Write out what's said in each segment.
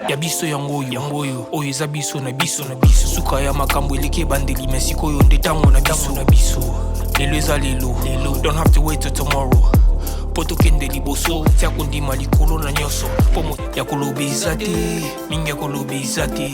Ya biso yango oyo, yango oyo, oyo eza biso na biso na biso. Suka ya makambo eleki ebandeli, mais sikoyo nde ntango na biso na biso. Lelo eza lelo, lelo. Don't have to wait till tomorrow. Po tokende liboso, tia kondima likolo na nyonso. Po ya koloba eza te, mingi ya koloba eza te.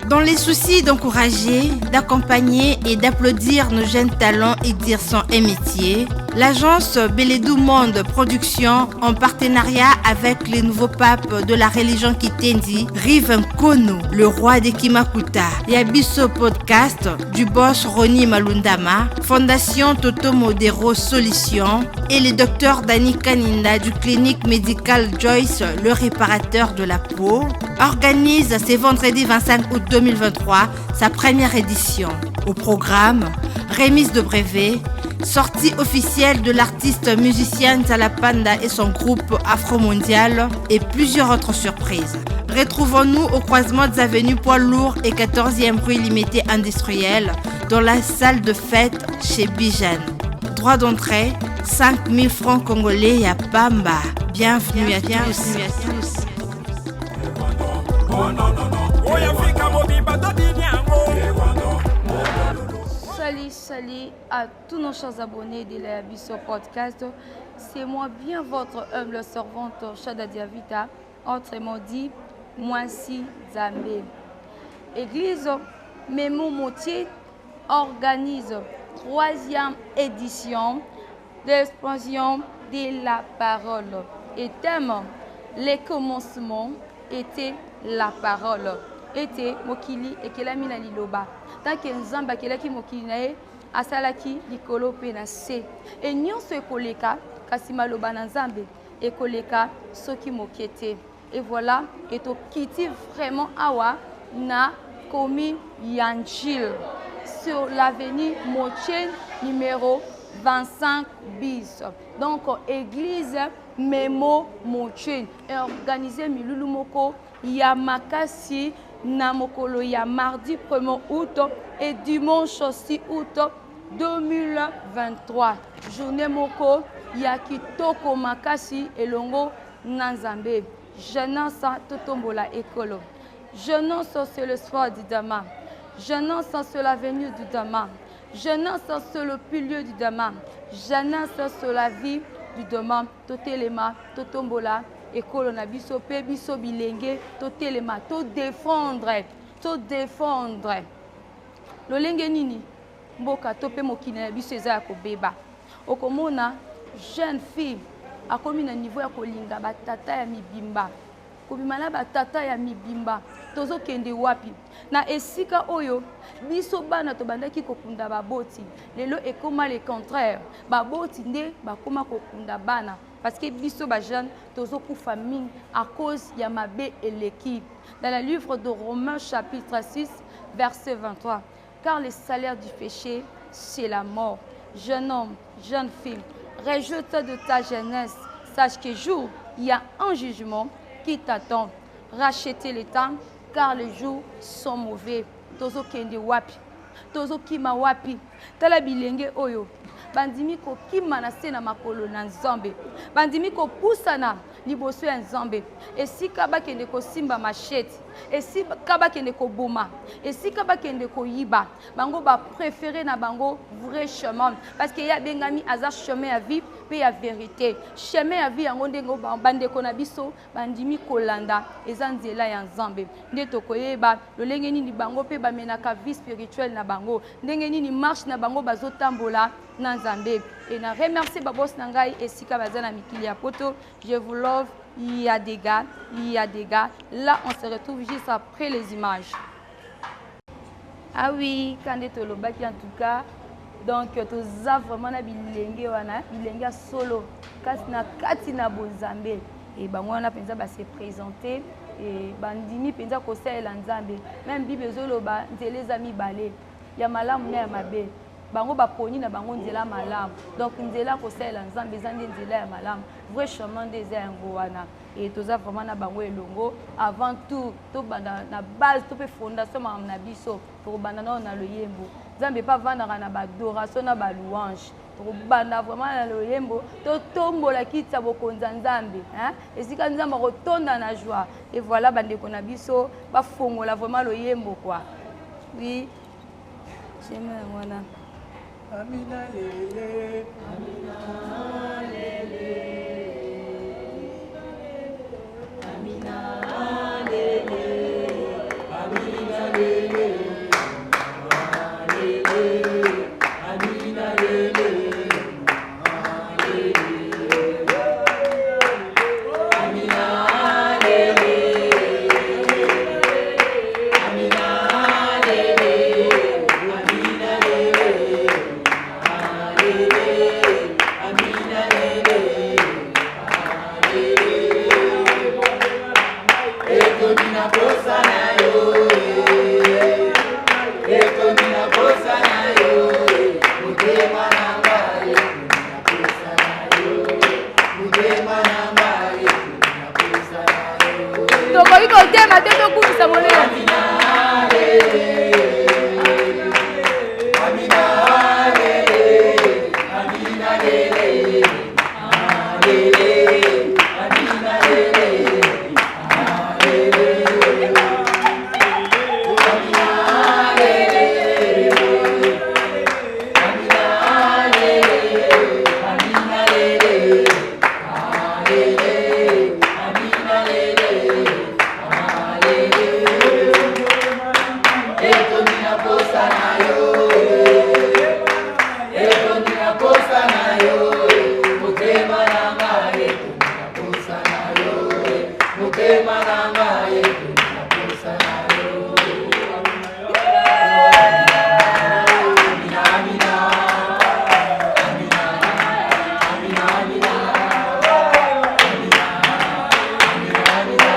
Dans les soucis d'encourager, d'accompagner et d'applaudir nos jeunes talents et dire son métier, l'agence Beledou Monde Production, en partenariat avec les nouveaux papes de la religion Kitendi, Rive Nkono, le roi des Kimakuta, Yabiso Podcast, du boss Roni Malundama, Fondation Toto Modero Solutions et le docteur Dani Kaninda du clinique médicale Joyce, le réparateur de la peau, organise ce vendredi 25 août 2023 sa première édition. Au programme, remise de brevets, sortie officielle de l'artiste musicien Nzalapanda et son groupe Afro-Mondial et plusieurs autres surprises. Retrouvons-nous au croisement des avenues Poids Lourd et 14e rue Limitée Industrielle dans la salle de fête chez Bijan. Droit d'entrée, 5000 francs congolais à Pamba. Bienvenue à tous. Salut, salut à tous nos chers abonnés de la Biso Podcast. C'est moi bien votre humble servante Shada Diavita, autrement dit, Mwasi Zambé. Église Memo Motier organise troisième édition d'expansion de la parole. Et thème, les commencements étaient la parole. Ete mokili ekelami na liloba. Tant que Nzambe akelaki mokili na ye, asalaki likolo mpe na se. E nyonso ekoleka, kasi maloba na Nzambe ekoleka soki moke te. Et voilà, et tokiti vraiment awa na commune ya Njil sur l'avenue Mochen numéro 25 bis. Donc église Memo Mochen est organisée milulu moko ya makasi na mokolo ya mardi 1er août et dimanche 6 août 2023. Journée moko ya kitoko makasi elongo na Nzambe. Jeunesse totombola ekolo. Jeunesse c'est le soir du demain. Jeunesse c'est l'avenir du demain. Jeunesse c'est le pilier du demain. Jeunesse c'est la vie du demain. Totelema, totombola ekolo na biso pe biso bilenge totelema to défendre, to défendre. Lolenge nini mboka to pe mokili na biso eza ya kobeba. Okomona jeune fille akomi na niveau ya kolinga batata ya mibimba, kobima na batata ya mibimba. Tozokende wapi na esika oyo biso bana tobandaki kokunda baboti? Lelo ekoma le contraire, baboti nde bakoma kokunda bana, parce que biso ba jeune tozokufa mingi à cause ya mabe eleki. Dans le livre de Romains chapitre 6 verset 23, car le salaire du péché c'est la mort. Jeune homme, jeune fille, réjouis-toi de ta jeunesse, sache que jour il y a un jugement qui t'attend. Rachetez le temps, car les jours sont mauvais. Tozokende wapi? Tozokima wapi? Tala bilenge oyo bandimi kokima na se na makolo na Nzambe, bandimi kopusana liboso ya Nzambe, esika bakende kosimba machette, esika bakende koboma, esika bakende koyiba, bango ba préféré na bango vrai chemin, parce que ya bengami aza chemin ya vie pe ya vérité. Chemin ya vie yango ndenge bandeko na biso bandimi kolanda eza nzela ya Nzambe. Nde tokoyeba lolenge nini bango pe bamenaka vie spirituelle na bango, ndenge nini marche na bango bazotambola na Nzambe. Et na remercier ba boss na ngai esika baza na mikili ya poto. Je vous love, il y a des gars, il y a des gars. Là on se retrouve juste après les images. Ah oui, kande tolobaki en tout cas. Donc toza vraiment na bilenge wana, bilenge ya solo kasi na kati na bonzambe. Et bango wana penza ba se présenter et bandimi penza kosalela Nzambe. Même Bible ezoloba nzela eza mibale, ya malamu na ya mabe. Bango baponi na bango nzela malamu. Donc nzela kosalela Nzambe eza nde nzela ya malamu. Vrai chemin nde eza yango wana. Et toza vraiment na bango elongo. Avant tout tobanda na base to pe fondation makambo na biso, tokobanda nao na loyembo. Nzambe pa vandaka na ba adoration na ba louange. Tokobanda vraiment na loyembo totombola kiti ya bokonzi ya Nzambe, hein? Esika Nzambe akotonda na joie. Et voilà bandeko na biso bafongola vraiment loyembo quoi. Oui, j'aime yango wana. Amina lele, amina lele, amina lele, amina lele, amina lele, amina lele, amina lele, amina lele, amina lele, ekomi na posa na yo, ekomi na posa na yo, motema na ngai ekomi na posa na yo, motema na ngai ekomi na posa na yo. Tokoki kotema te, tokumisa molemo. Amina lele, amina lele, amina lele, lele, amina lele, lele, amina lele, amina lele, amina lele, lele, amina lele, lele, ekomi na posa na yo, ekomi na posa na yo, motema na ngai ekomi na posa na yo, motema na ngai ekomi na posa na yo. Amina, amina, amina, amina, amina, amina, amina,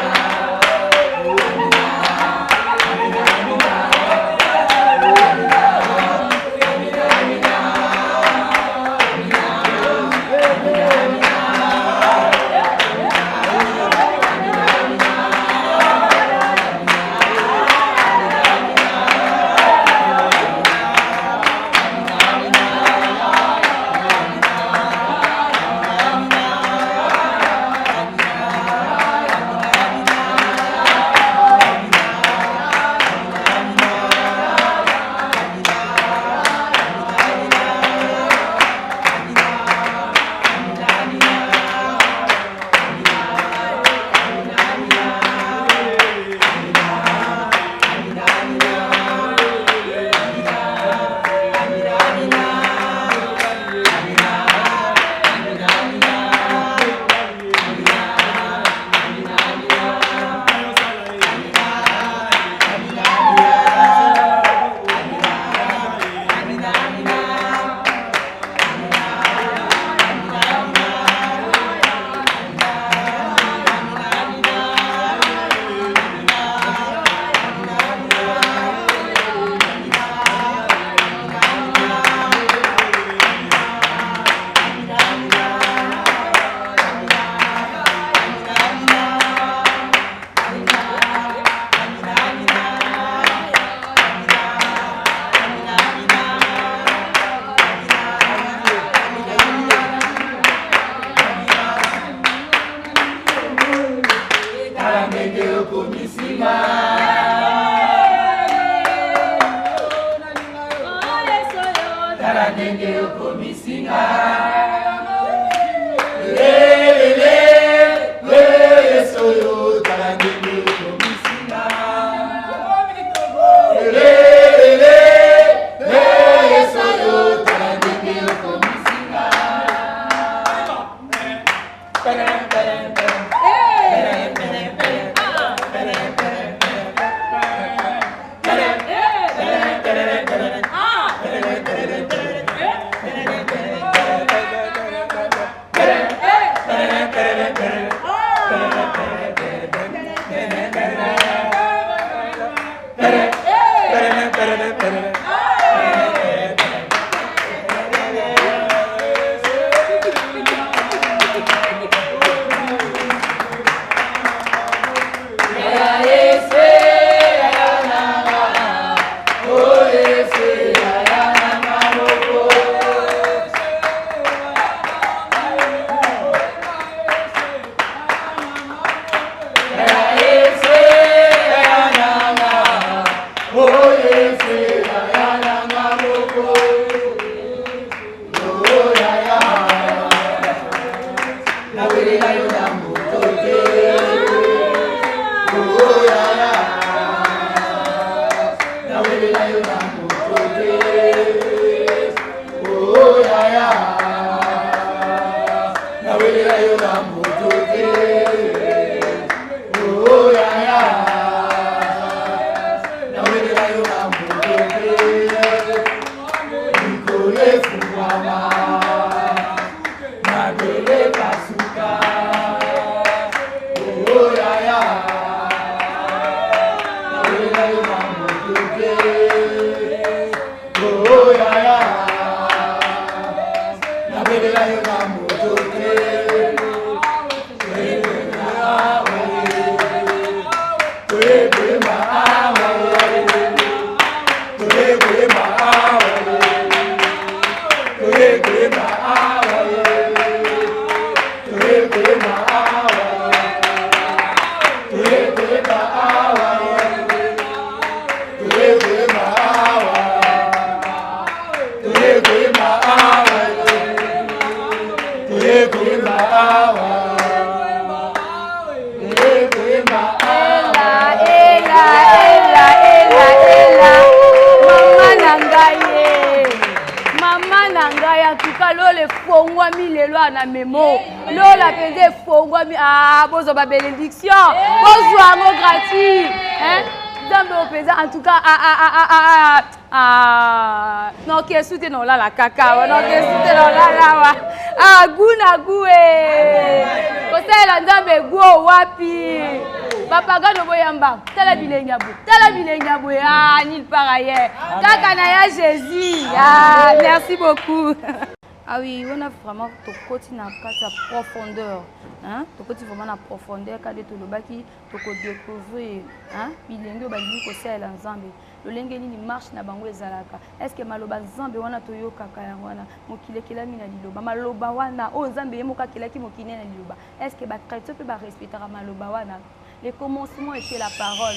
Tala ndenge okomisinga, tala ndenge okomisinga, lelele Yesu oyo, tala ndenge okomisinga, lelele Yesu oyo, tala ndenge okomisinga. Nawelela yo na moto te. Oh yaya. Nawelela yo na moto te. Likolo efungwama. Mabele pasuka. Oh yaya. Nawelela yo na moto te. Oh yaya. Nawelela yo na moto te. Toyekoyemba awa, toyekoyemba awa, toyekoyemba awa, toyekoyemba awa, toyekoyemba awa, toyekoyemba awa, toyekoyemba awa, toyekoyemba awa, toyekoyemba. Ela, ela, ela, ela, ela, mama na ngai ye, mama na ngai. En tout cas, lola efongwami lelo na Memo. Lola mpenza efongwami. Ah, bozwa babénédiction, bozwa yango gratuit, hein? Nzambe oyo mpenza, en tout cas, ah, ah, ah, ah, ah, ah, nokesu te, nolala kaka awa, nokesu te, nolala awa. Ah, gu na gu e kosalela Nzambe, gu oyo wapi? Bapagano boyamba, tala bilenge ya boye, tala bilenge ya boye. Ah, nulle part ailleurs, kaka na ya Jésus. Ah, merci beaucoup. Ah oui, wana vraiment tokoti na kati ya profondeur, hein? Tokoti vraiment na profondeur kade tolobaki tokodécouvrir, hein? Bilenge oyo balingi kosalela Nzambe, lolenge nini marche na bango ezalaka? Est ce que maloba Nzambe wana toyokaka yango wana, mokili ekelami na liloba, maloba wana oyo Nzambe ye moko akelaki mokili na liloba, est ce que bachrétien mpe barespectaka maloba wana? Le commencement était la parole.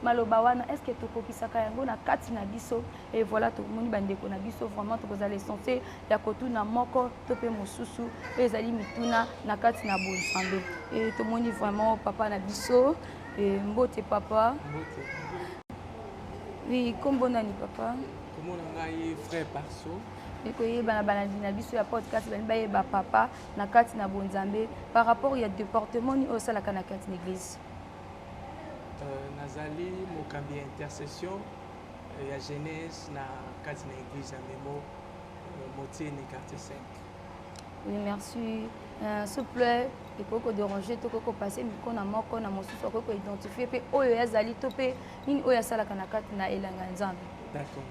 Maloba wana, est ce que tokokisaka yango na kati na biso? Et voilà, tomoni bandeko na biso, vraiment tokozala essentiel ya kotuna moko to mpe mosusu oyo ezali mituna na kati na bonzambe. E tomoni vraiment papa na biso. E, mbote papa. Mbote. Oui, kombo nani, papa? Kombo na ngai frère Parso. Ekoyeba na balandi na biso ya podcast, balingi bayeba papa na kati na bonzambe par rapport ya département nini oyo osalaka na kati na église. Nazali mokambi ya intercession ya jeunesse na kati na église ya Memo, Motieni, quartier 5. Oui, merci. S'il vous plaît, ekoki kodéranger to ekoki kopasser micro na moko na mosusu, akoki koidentifier mpe oyo azali to mpe nini oyo asalaka na kati na elanga ya Nzambe. D'accord.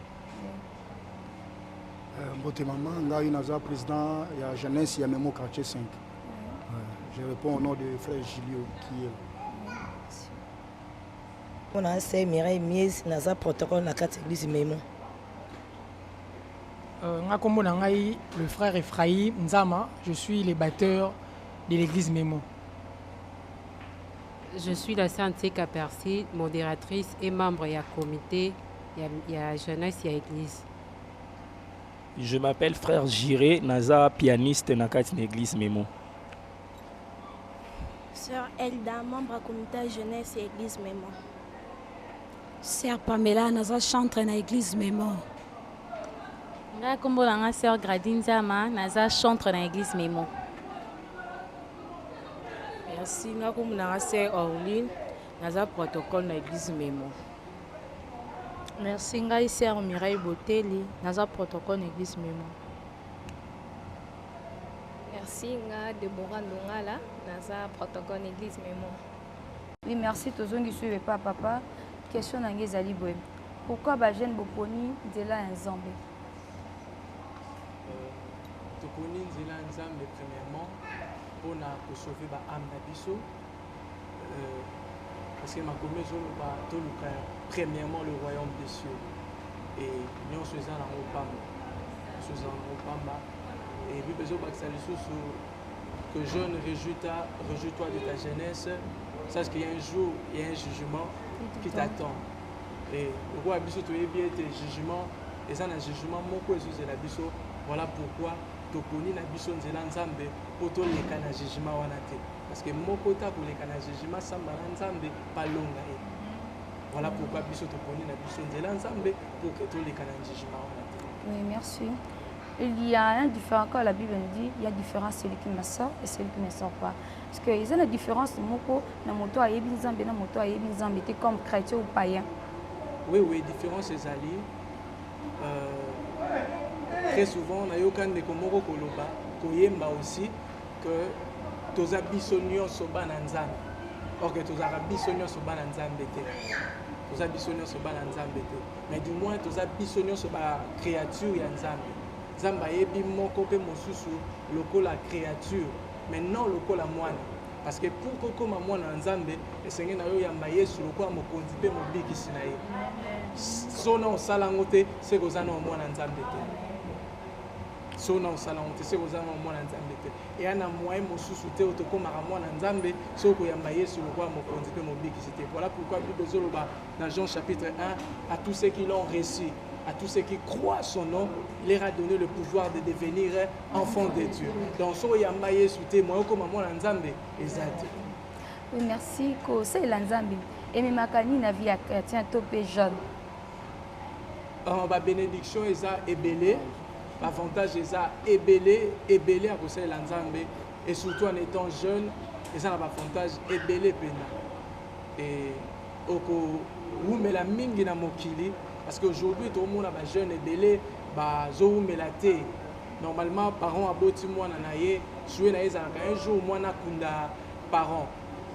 Mbote mama, ngai naza président ya jeunesse ya Memo quartier 5. Je réponds au nom de frère Julio qui est là. Mpona sœur Mireille Mies, naza protocole na kati ya église Memo. Nga kombo na ngai le frère Ephraim Nzama, je suis le batteur de l'église Memo. Je suis la sœur Ntseka Percy, modératrice et membre ya comité ya jeunesse ya église. Je m'appelle frère Jiré, naza pianiste na kati na église Memo. Sœur Elda, membre ya comité jeunesse et église Memo. Sœur Pamela, naza chantre na église Memo. Ngai nkombo na nga sœur Gradine Nzama, naza chantre na église Memo. Merci. Nga kombo na nga sœur Orline, naza protocole na église Memo. Merci. Ngai sœur Mireille Boteli, naza protocole na église Memo. Merci. Nga Deborah Ndongala, naza protocole na église Memo. Oui, merci. Tozongi so epa papa. Question na ngai ezali boye: pourquoi bajeune boponi nzela ya Nzambe? Toponi nzela ya Nzambe premièrement mpona kosauver baâme na biso, parce que makomi ezoloba toluka premièrement le royaume des cieux et nyonso eza nango pamba, nyonso eza nango pamba. Et Bible ezobakisa lisusu que jeune, réjouis-toi de ta jeunesse, sache qu'il y a un jour, il y a un jugement qui t'attend. Et lokola biso toyebi ete jugement eza na jugement moko ezozela biso, voilà pourquoi toponi na biso nzela Nzambe mpo toleka na jugement wana te, parce que moko te akoleka na jugement samba na Nzambe palonga ye. Voilà pourquoi biso toponi na biso nzela Nzambe pour que toleka na jugement wana te. Oui, merci. Il y a un différent, quand la Bible nous dit, il y a différence celui qui me sort et celui qui ne sort pas. Parce que il y a une différence moko na moto ayebi Nzambe na moto ayebi Nzambe te comme chrétien ou païen. Oui, oui, différence ezali. Euh, très souvent nayoka ndeko moko koloba koyemba aussi que toza biso nyonso bana Nzambe. Or que tozalaka biso nyonso bana Nzambe te. Toza biso nyonso bana Nzambe te. Mais du moins toza biso nyonso ba créature ya Nzambe. Nzambe ayebi moko mpe mosusu lokola créature, mais non lokola mwana. Parce que pour kokoma mwana na Nzambe, esengeli na yo yamba Yesu lokola mokonzi mpe mobikisi na ye. Sona osala yango te, seke oza na mwana Nzambe te. Sona osala yango te, seke oza na mwana Nzambe te. Eya na moyen mosusu te oyo tokomaka mwana Nzambe soki koyamba Yesu lokola mokonzi mpe mobikisi te. Voilà pourquoi Bible ezoloba dans Jean chapitre 1, à tous ceux qui l'ont reçu, à tous ceux qui croient son nom, il leur a donné le pouvoir de devenir enfant de Dieu. Donc soki oyamba Yesu te, moyen okoma mwana Nzambe eza te. Oui, merci kosalela Nzambe ememaka nini na vie ya chrétien to mpe jeune? Uh, ba bénédiction eza ebele, avantage eza ebele, ebele ya kosalela Nzambe et surtout en étant jeune, eza na ba avantage ebele pena. Et okowumela mingi na mokili parce que aujourd'hui tokomona ba jeune ebele bazowumela te. Normalement parent aboti mwana na ye, souhait na ye ezalaka un jour mwana akunda parent.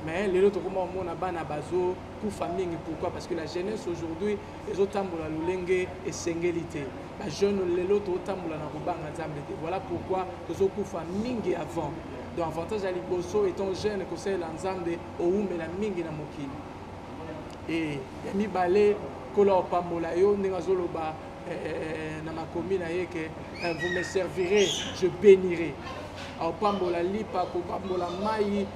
Mais lelo tokoma komona bana bazokufa mingi. Pourquoi? Parce que la jeunesse aujourd'hui ezotambola lolenge esengeli te. Ba jeune lelo totambola na kobanga Nzambe te. Voilà pourquoi tozokufa mingi avant. Donc avantage ya liboso étant jeune kosalela Nzambe owumela mingi na mokili. Et ya mibale Nkolo apambola yo ndenge azoloba na makomi na ye ke vous me servirez, je bénirai. Apambola lipa, kopambola mai,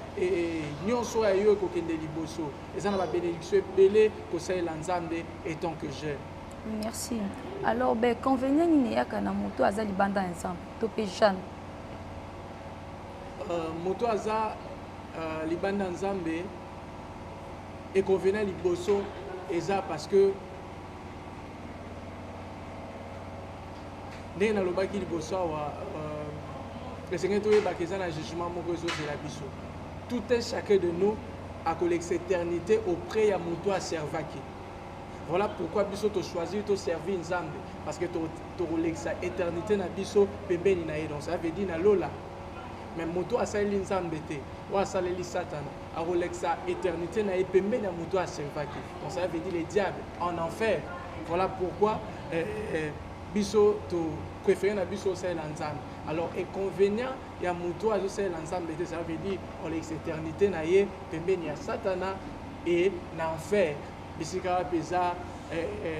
nyonso ya yo ekokende liboso. Eza na ba bénédiction ebele kosalela Nzambe étant que jeune. Merci. Alors ben convenient nini eyaka na moto aza libanda ya Nzambe to pe jeune? Moto aza libanda ya Nzambe econvenant liboso eza parce que ndenge nalobaki liboso awa, esengeli toyebaka eza na jugement moko ezozela biso. Tout un chacun de nous akolekisa éternité auprès ya moto aservaki. Voilà pourquoi biso to choisir to servir Nzambe parce que tokolekisa éternité na biso pembeni na ye. Donc ça veut dire na lola. Mais moto asaleli Nzambe te, oyo asaleli Satana, akolekisa éternité na ye pembeni ya moto aservaki. Donc ça veut dire le diable en enfer. Voilà pourquoi biso to préféré na biso osalela Nzambe. Alors inconvénient ya moto azosalela Nzambe te, ça veut dire olekisa éternité na ye pembeni ya Satana et na enfer. Bisika wapi eza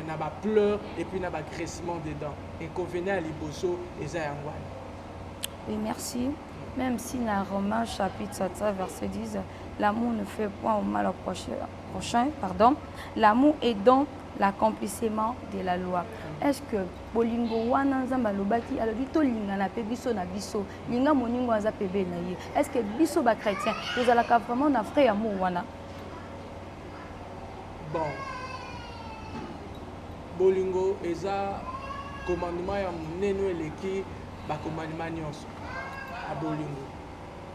na ba pleurs et puis na ba grincement des dents. Inconvénient ya liboso eza yango wana. Oui, merci. Même si dans Romains chapitre 7, verset 10, l'amour ne fait point au mal au prochain, pardon. L'amour est donc l'accomplissement de la loi. Est-ce que bolingo wana Nzambe alobaki, alobi tolingana pe biso na biso, linga moningo aza pembeni na ye. Est-ce que biso ba chrétien tozalaka vraiment na vrai amour wana? Bon, bolingo eza commandement ya monene eleki ba commandement nyonso ya bolingo.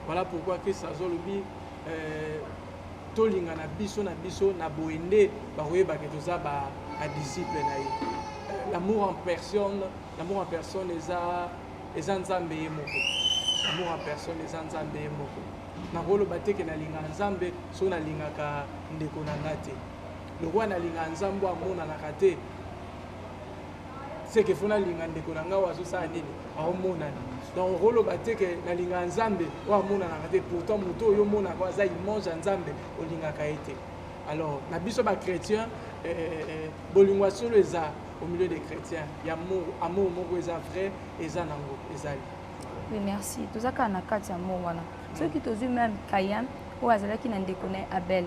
Voilà pourquoi Christ azolobi tolinga na biso na biso na boye nde bakoyebaka toza ba disciple na ye. L'amour en personne, l'amour en personne eza Nzambe ye moko. L'amour en personne eza Nzambe ye moko. Nakoloba te ke nalingaka Nzambe so nalingaka ndeko na nga te. Lokola nalingaka Nzambe amonanaka te, c'est que faut nalinga ndeko na nga oyo azosala nini, aomonana. Donc okoloba te ke nalingaka Nzambe oyo amonanaka te, pourtant moto oyo omonaka aza image ya Nzambe, olingaka ye te. Alors na biso ba chrétien, bolingo ya solo eza au milieu des chrétiens, ya amour, amour moko eza vrai, eza nango, ezali. Oui, merci. Tozaka na kati ya amour wana. Soki tozwi même Caïn oyo azalaki na ndeko na ye Abel.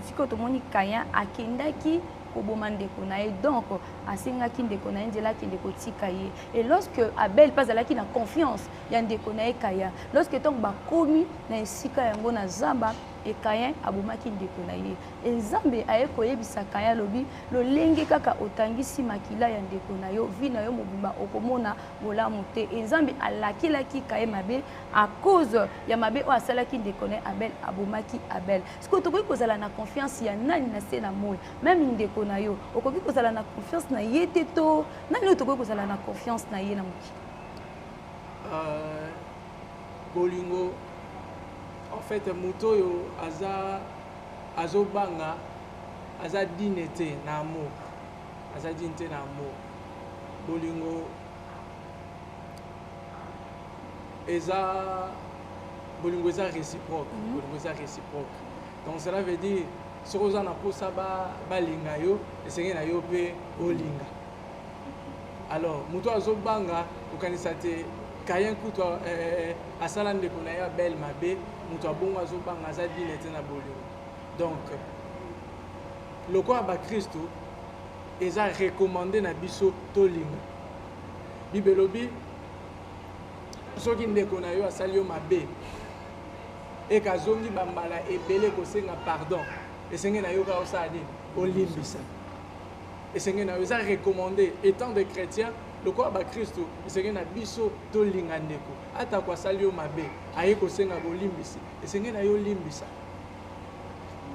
Sikoyo tomoni Caïn akendaki koboma ndeko na ye, donc asengaki ndeko na ye nzela akende kotika ye. Et lorsque Abel mpe azalaki na confiance ya ndeko na ye Caïn, lorsque ntango bakomi na esika yango na zamba, E Caïn abomaki ndeko na ye. E Nzambe aye koyebisa Caïn, alobi, lolenge kaka otangisi makila ya ndeko na yo, vie na yo mobimba okomona bolamu te. E Nzambe alakelaki Caïn mabe à cause ya mabe oyo asalaki ndeko na ye Abel, abomaki Abel. Sikoyo tokoki kozala na confiance ya nani na se na moi? Meme ndeko na yo, okoki kozala na confiance na ye te to nani oyo tokoki kozala na confiance na ye na mokili? Bolingo en fait moto oyo aza azobanga aza digne te na amour, aza digne te na amour. Bolingo eza bolingo eza réciproque. Bolingo eza réciproque, donc cela veut dire soki oza na mposa balinga yo, esengeli na yo mpe olinga. Alors moto azobanga kokanisa te Caïn kutu asala ndeko na ye Abel mabe, moto abongo azobanga aza digne te na bolingo. Donc lokola bakristu eza recommandé na biso tolinga. Bible elobi soki ndeko na yo asali yo mabe eka azongi bambala ebele kosenga pardon, esengeli na yo kaka osala nini? Olimbisa. Esengeli na yo, eza recommandé étant des chrétiens, lokola bakristu esengeli na biso tolinga ndeko atako asali yo mabe, aye kosenga bolimbisi, esengeli na yo olimbisa.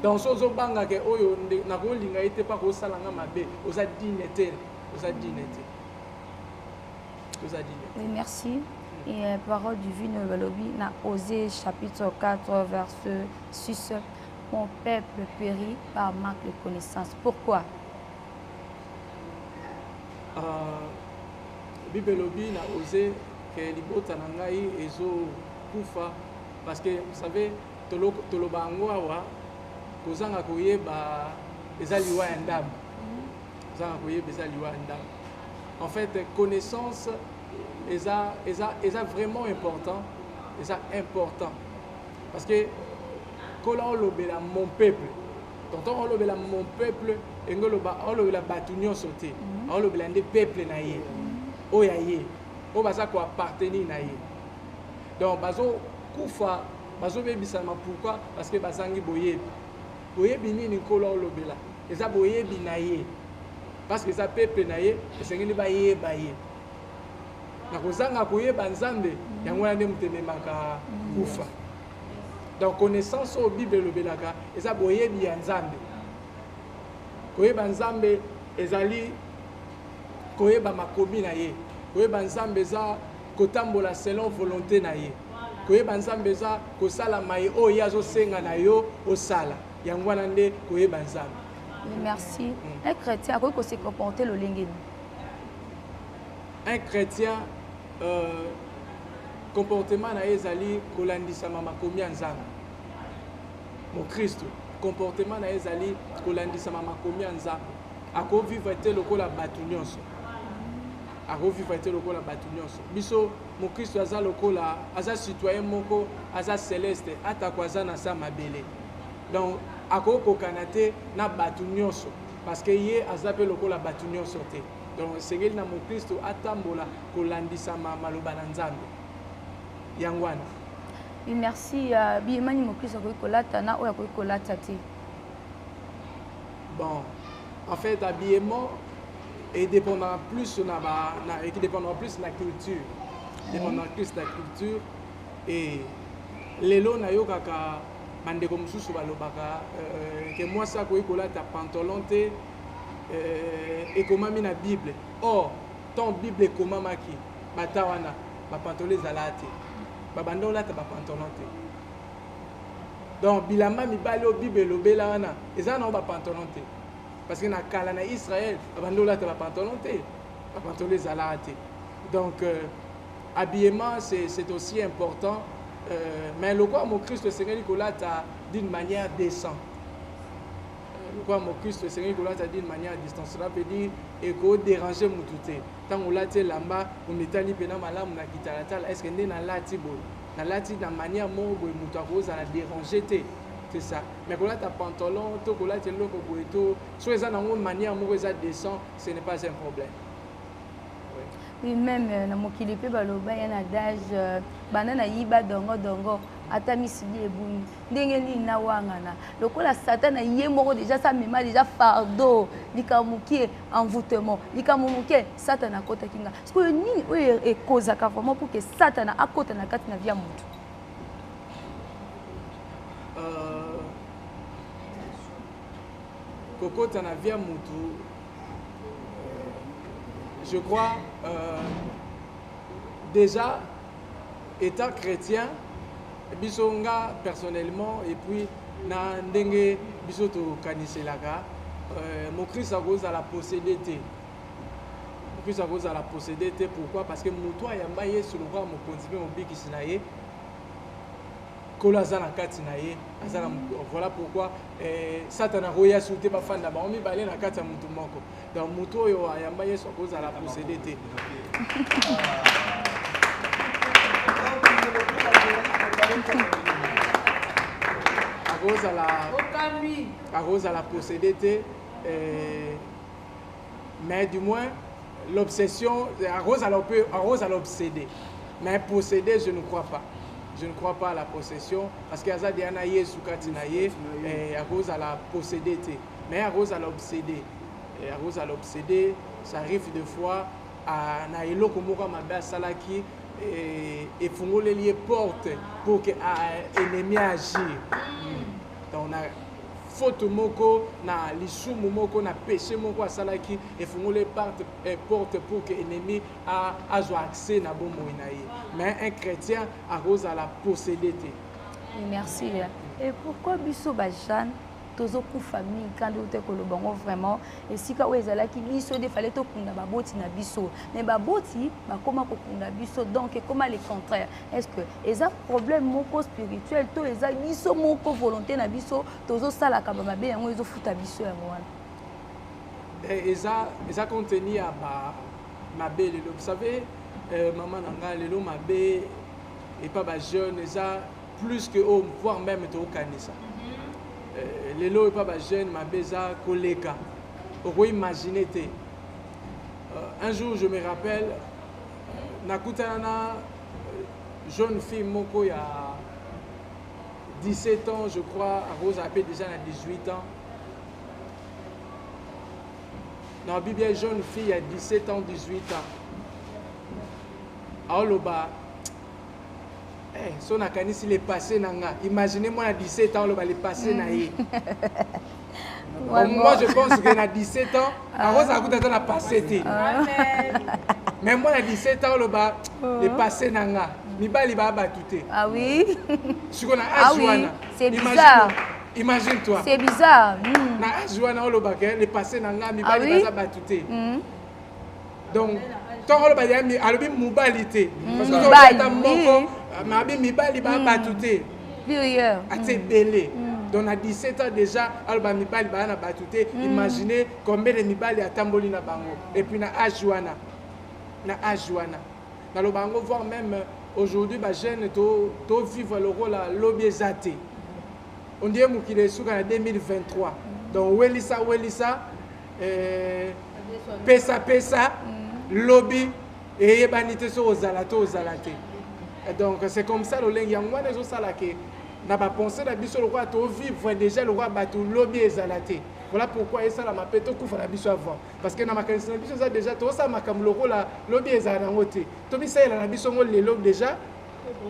Donc so ozobanga ke oyo nakolinga ye te mpo akosala nga mabe, oza digne te, oza digne te, oza digne te. Oui, merci. Et parole divine balobi na Osée chapitre 4 verset 6, mon peuple périt par manque de connaissance. Pourquoi? Bible elobi na Osée ke libota na ngai ezokufa parce que vous savez, toloba yango awa, kozanga koyeba eza liwa ya ndambo. Kozanga koyeba eza liwa ya ndambo. En fait, connaissance eza vraiment important, eza important parce que kola olobela mon peuple, tonton olobela mon peuple, enge oloba olobela bato nyonso te, olobela nde peuple na ye oyo ya ye, oyo baza koappartenir na ye. Donc bazokufa, bazobebisama. Pourquoi? Parce que bazangi boyebi. Boyebi nini Nkolo olobela? Eza boyebi na ye, parce que eza peuple na ye, esengeli bayeba ye. Na kozanga koyeba Nzambe, yango wana nde moto ememaka kufa. Donc connaissance oyo Bible elobelaka eza boyebi ya Nzambe. Koyeba Nzambe ezali koyeba makomi na ye. Koyeba Nzambe eza kotambola selon volonté na ye. Koyeba Nzambe eza kosala maye oyo ye azosenga na yo osala. Yango wana nde koyeba Nzambe. Merci. Un chrétien akoki kose comporter lolenge nini? Un chrétien, comportement na ye ezali kolandisama makomi ya Nzambe. Mokristo, comportement na ye ezali kolandisama makomi ya Nzambe. Akovivre te lokola bato nyonso, akovivre te lokola bato nyonso. Biso mokristo aza lokola aza citoyen moko aza céleste, atako aza na sa mabele. Donc akokokana te na bato nyonso parce que ye aza mpe lokola bato nyonso te. Donc esengeli na mokristo atambola kolandisama maloba na Nzambe, yango wana. Oui, merci. Biyemani mokristo akoki kolata na oyo akoki kolata te? Bon, en fait, habillement edépendra plus na ba na et dépendra plus na culture, dépendra plus na culture. Et lelo nayokaka bandeko mosusu balobaka ke mwasi akoki kolata pantalon te, ekomami na Bible. Or tant Bible ekomamaki, bata wana bapantalon ezala te, babanda olata bapantalon te. Donc bilamba mibali oyo Bible elobela wana eza nango bapantalon te, parce que na kala na Israël babanda olata bapantalon te, bapantalon ezalaka te. Donc habillement c'est aussi important, mais lokola mokristo esengeli kolata d'une manière décente. Lokola mokristo esengeli kolata d'une manière distante, cela veut dire ekodéranger mutu te. Ntango olati elamba, omitali mpena malamu na kitalatala, est ce que nde nalati boye, nalati na manière moko boye moto akozala déranger te? C'est ça. Mais kolata pantalon to kolata eloko boye to so eza nango manière moko eza décent, ce n'est pas un problème. Oui, même euh, na mokili mpe baloba ya na adage euh, banda nayiba dongo dongo ata misili ebungi ndenge nini nawangana lokola satan na ye moko deja sa mema deja fardeau likambo mokie envoûtement likambo moke satana akotaki nga sikoyo nini oyo ekozaka vraiment pour que satana akota na kati na vie ya motu euh, kokota na vie ya motu je crois euh, déjà étant chrétien biso nga personnellement et puis na ndenge biso tokaniselaka euh, mokristo akozala possédé te mokristo akozala possédé te pourquoi parce que moto ayamba yesu lokola mokonzi mpe mobikisi na ye nkolo aza na kati na ye aza na voilà pourquoi eh, satana akoya su te bafanda bango mibale na kati ya motu moko donc motu oyo ayamba yesu akozala posede te akozala akozala posede te eh, mais du moins l'obsession akozala akozala obsédé mais possédé je ne crois pas je ne crois pas à la possession parce que aza deya na yesu kati na ye eh, akozala possédé te mais akozala obsédé eh, akozala obsédé ça arrive des fois a, na eloko moko ya mabe asalaki eh, efungoleli ye porte pour que a, ennemi agir mm. donc na faute moko na lisumu moko na péché moko asalaki efungoli porte, eh, porte pour que ennemi azwa accès na bomoi na ye mais un chrétien akozala possédé te merci et pourquoi biso bajeanne tozokufa mingi kandi ote koloba yango vraiment esika oyo ezalaki biso nde fale tokunda baboti na biso mais baboti bakoma kokunda biso donc ekoma le contraire est ce que eza problème moko spirituel to eza biso moko volonté na biso tozosalaka bamabe yango ezofuta biso yango wana eh, eza eza contenu ya ba mabe lelo vous savez euh, mama na ngai lelo mabe epa bajeune eza plus que oyo voire même tokokanisa mhm. euh, lelo epa bajeune mabe eza koleka okoimagine te euh, un jour je me rappelle nakutana na jeune fille moko ya 17 ans je crois akozala mpe déjà na 18 ans na bibia jeune fille ya 17 ans 18 ans aoloba eh, so nakanisi le passé na nga imagine moi na 17 ans oloba le passé na ye Bon, moi je pense que na 17 ans ah. akozala kuta ata na passé te mais moi na 17 ans oloba oh. le passé na nga mibali baa bato te ah oui sikoyo na age ah wana c'est bizarre imagine toi c'est bizarre mm. na age wana olobaka le passé na nga mibali ah baza bato te mm. donc ntongo oloba ya alobi mobali te mm. parce que ata moko mais abi mibali ba mm. bato te ati ebele mm. donc na 17 ans déjà aloba mibali baya na bato te imaginez combien de mibali atamboli na bango et puis na age wana na age wana naloba yango voire même aujourd'hui bajeune tovivre lokola lobi eza te on dirait mokili esuka na 2023 donc welisa welisa eh, pesa pesa mm. lobi eyebani te soki ozala to ozala te donc c'est comme ça lolenge yango wana ezosala ke na bapense na biso lokola tovivre déjà lokola bato lobi ezala te voilà pourquoi esalama mpe tokufa na biso avant parce que na makanisi na biso eza déjà tozosala makambo lokola lobi ezala nango te tomisalela na biso yango lelo déjà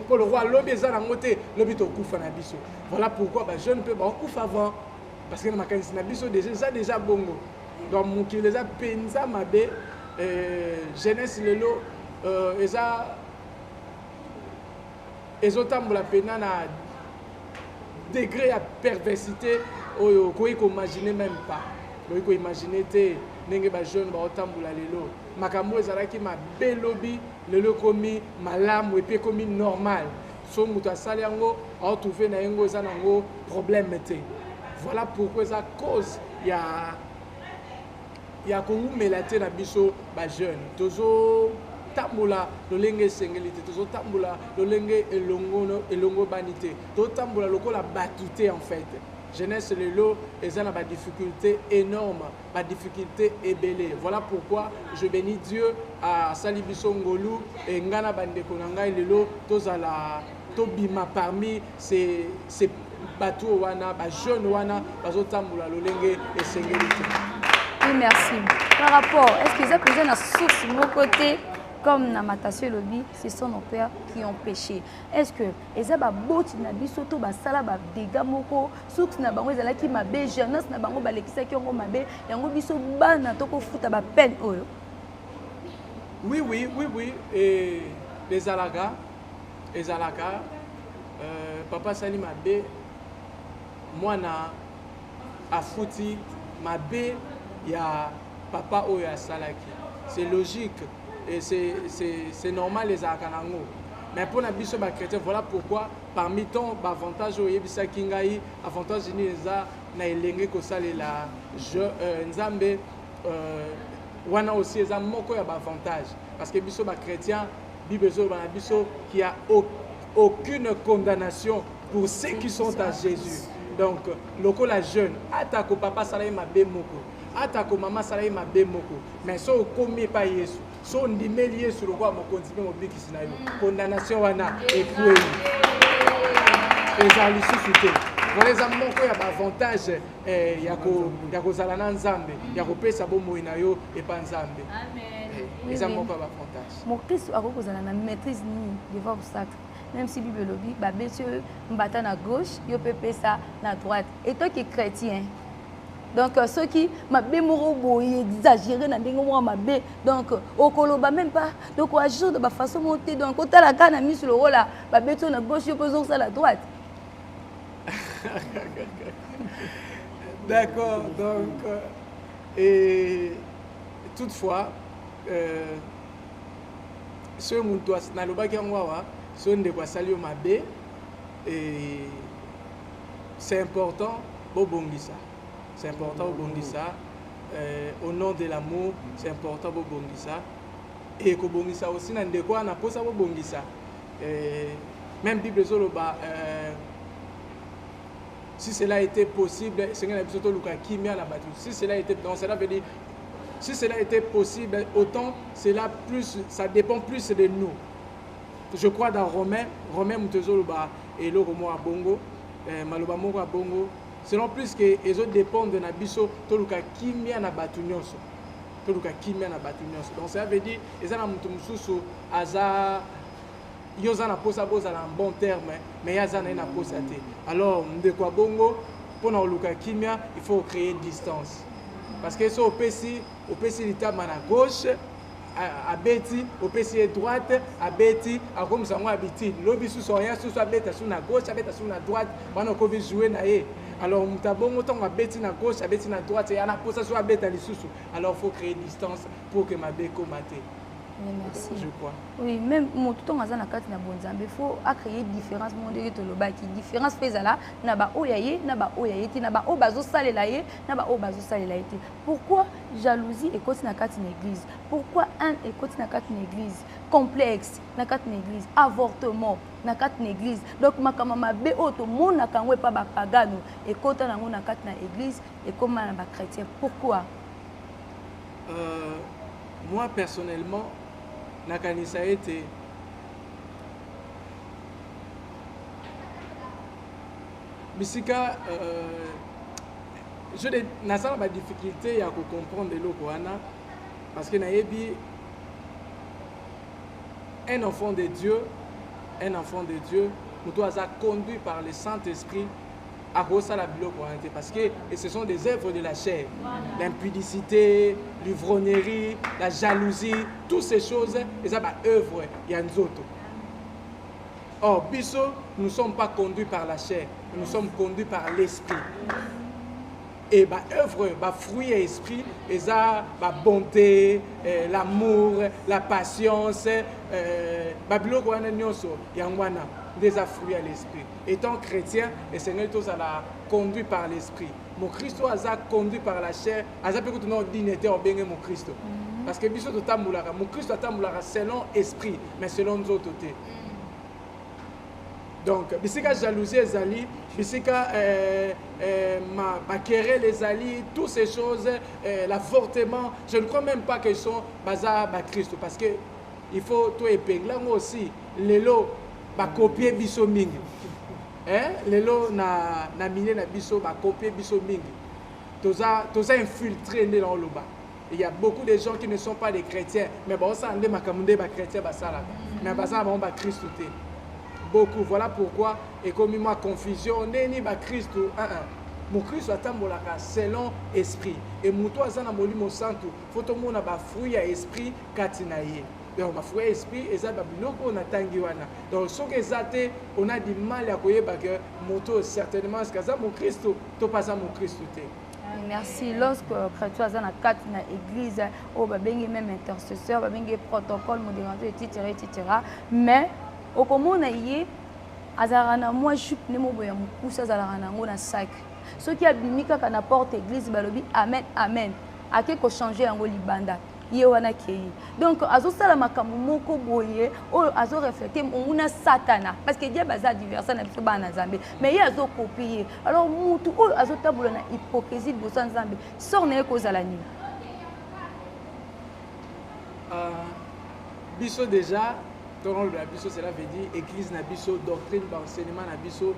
mpo lokola lobi eza nango te lobi tokufa na biso voilà pourquoi bajeune mpe bakokufa avant parce que na makanisi na biso déjà eza déjà bongo donc mokili eza mpenza mabe euh, jeunesse lelo euh, eza ezotambola mpena na degré ya perversité oyo okoki koimagine même pas okoki koimagine te ndenge bajeune baotambola lelo makambo ezalaki mabe lobi lelo ekomi malamu epuis ekomi normal so moto asali yango aotrouve na yango eza nango problème te voilà pourquoi eza cause ya ya kowumela te na biso bajeune tozotambola lolenge esengeli te tozotambola lolenge elongobani te tozotambola lokola bato te en fait. Jeunesse lelo eza na ba difficultés énormes, ba difficultés ebele. Voilà pourquoi je bénis Dieu asali biso ngolu et nga na bandeko na ngai lelo tozala tobima parmi ces, ces bato wana ba jeunes wana bazotambola lolenge esengeli te. Oui, merci. Par rapport, est-ce que eza mpenza na source moko te comme na matation elobi ce sont nos pères qui ont péché est ce que eza baboti na biso to basala badega moko source na bango ezalaki mabe jeunesse na bango balekisaki yango mabe yango biso bana tokofuta bapeine oyo? Oui, oui, oui, oui. Et ezalaka, ezalaka, papa asali mabe, mwana afuti mabe ya papa oyo asalaki. C'est logique et c'est normal, ezalaka nango. Mais pour na biso ba chrétien, voilà pourquoi parmi tant ba avantage oyo oyebisaki ngai, avantage nini eza na elenge kosalela je, Nzambe, wana aussi eza moko ya ba avantage parce que biso ba chrétien, Bible ezoloba na biso qu'il y a aucune condamnation pour ceux qui sont à Jésus. Donc lokola jeune, atako papa asala ye mabe moko, atako mama asala ye mabe moko, mais so okomi epai Yesu, so ondimeli Yesu lokola mokonzi mpe mobikisi na yo, condamnation wana ekwei, eza lisusu te. Voilà, eza moko ya baavantage ya kozala na Nzambe, ya kopesa bomoi na yo epa Nzambe. Eza moko ya baavantage. Mokristo akoki kozala na maîtrise nini devant obstacle? Même si Bible elobi babeti yo mbata na gauche, yo mpe pesa na droite. Etoki chrétien, donc soki mabe moko boye exagéré na ndenge moko mabe, donc okoloba même pas, donc oagir de bafaçon moko te, donc otala kaka na miso lokola babeti yo na gauche, yo mpe ozokosala droite. D'accord, donc et toutefois, soki moto nalobaki yango awa, soki ndeko asali yo mabe, et c'est important bobongisa, c'est important bobongisa, au nom de l'amour, c'est important bobongisa. Et kobongisa aussi na ndeko wana mposa bobongisa, même Bible ezoloba, si cela était possible, esengeli na biso toluka kimia na bato. Si cela était, donc cela veut dire si cela était possible, autant cela plus, ça dépend plus de nous. Je crois dans Romain, Romain moto ezoloba eloko moko ya bongo, maloba moko ya bongo, selon plus que ezodépendre na biso toluka kimia na bato nyonso, toluka kimia na bato nyonso. Donc ça veut dire eza na moto mosusu aza, yo oza na posa bozala en bon terme, mais ye aza na ye na posa te. Alors ndeko ya bongo, mpona koluka kimia, il faut créer distance, parce que so opesi litama na gauche, abeti, opesi ye droite, abeti, akomisa yango habitude. Lobi susu oya susu, abeta su na gauche, abeta su na droite, wana okomi joue na ye. Alors moto abongo, ntango abeti na gauche, abeti na droite, ya na posa so abeta lisusu. Alors faut créer distance pour que mabe ekoma te. Oui, merci. Je crois. Oui, même moto ntongo aza na kati na bonzambe, faut acréer différence moko ndenge tolobaki. Différence mpe ezala na baoyo ya ye, na baoyo ya ye te, na baoyo bazosalela ye, na baoyo bazosalela ye te. Pourquoi jalousie ekoti na kati na église? Pourquoi haine ekoti na kati na église, complexe na kati na église, avortement na kati na église? Donc makambo mabe oyo tomonaka yango epa bapagano ekota nango na kati na église, ekóma na bachrétien. Pourquoi? Moi personnellement, nakanisa ete bisika naza na badifficulté ya kocomprendre eloko wana, parce que nayebi un enfant de Dieu, un enfant de Dieu, moto aza conduit par le Saint-Esprit, akosala biloko wana te, parce que et ce sont des œuvres de la chair: l'impudicité, l'ivrognerie, la jalousie, toutes ces choses eza baœuvre ya nzoto. Or biso, nous ne sommes pas conduits par la chair, nous sommes conduits par l'esprit. Et baœuvre, bafruit ya esprit eza babonté, l'amour, la patience, babiloko wana nyonso, yango wana nde eza fruit ya l'esprit. Étant chrétien, esengeli tozala conduit par l'esprit. Mokristo aza conduit par la chair aza mpe kutu na odine te obenge mokristo, parce que biso totambolaka, mokristo atambolaka selon esprit, mais selon nzoto te. Donc bisika jalousie ezali, bisika euh, euh, ma, ba querelle ezali, toutes ces choses, euh, l'avortement, je ne crois même pas qu'ils sont baza ba Christo parce que il faut to épingler yango aussi lelo ba copier biso mingi. Hein? Lelo na na milieu na biso ba copier biso mingi. Toza toza infiltré nde na oloba. Il y a beaucoup de gens qui ne sont pas des chrétiens, mais baosala nde makambo nde ba chrétiens basalaka. Mais baza na bango ba Christo te. Beaucoup. Voilà pourquoi ekomi mwa confusion ndeni ba Christo un un. Mokristo atambolaka selon esprit et moto aza na molimo santu faut tomona ba fruit ya esprit kati na ye. Donc ba fruit ya esprit eza ba biloko oyo natangi wana. Donc soki eza te on a du mal ya koyeba que moto certainement est-ce que aza mokristo to pa aza mokristo te. Merci. Lorsque chrétien aza na kati na église oyo babengi même intercesseur, babengi protocole, modérateur, etc., etc. Mais okomona ye azalaka na mwa jupe nde moko ya mokuse azalaka na yango na sac. Soki abimi kaka na porte église balobi amen amen, ake kochanger yango libanda. Ye wana akei. Donc azosala makambo moko boye oyo azoreflete monguna satana parce que diable aza adversaire na biso bana na Nzambe, mais ye azokopie ye. Alors mutu oyo azotambola na hypocrisie liboso ya Nzambe, sort na ye kozala nini? Biso déjà tolobela biso, cela veut dire église na biso, doctrine, ba enseignement na biso,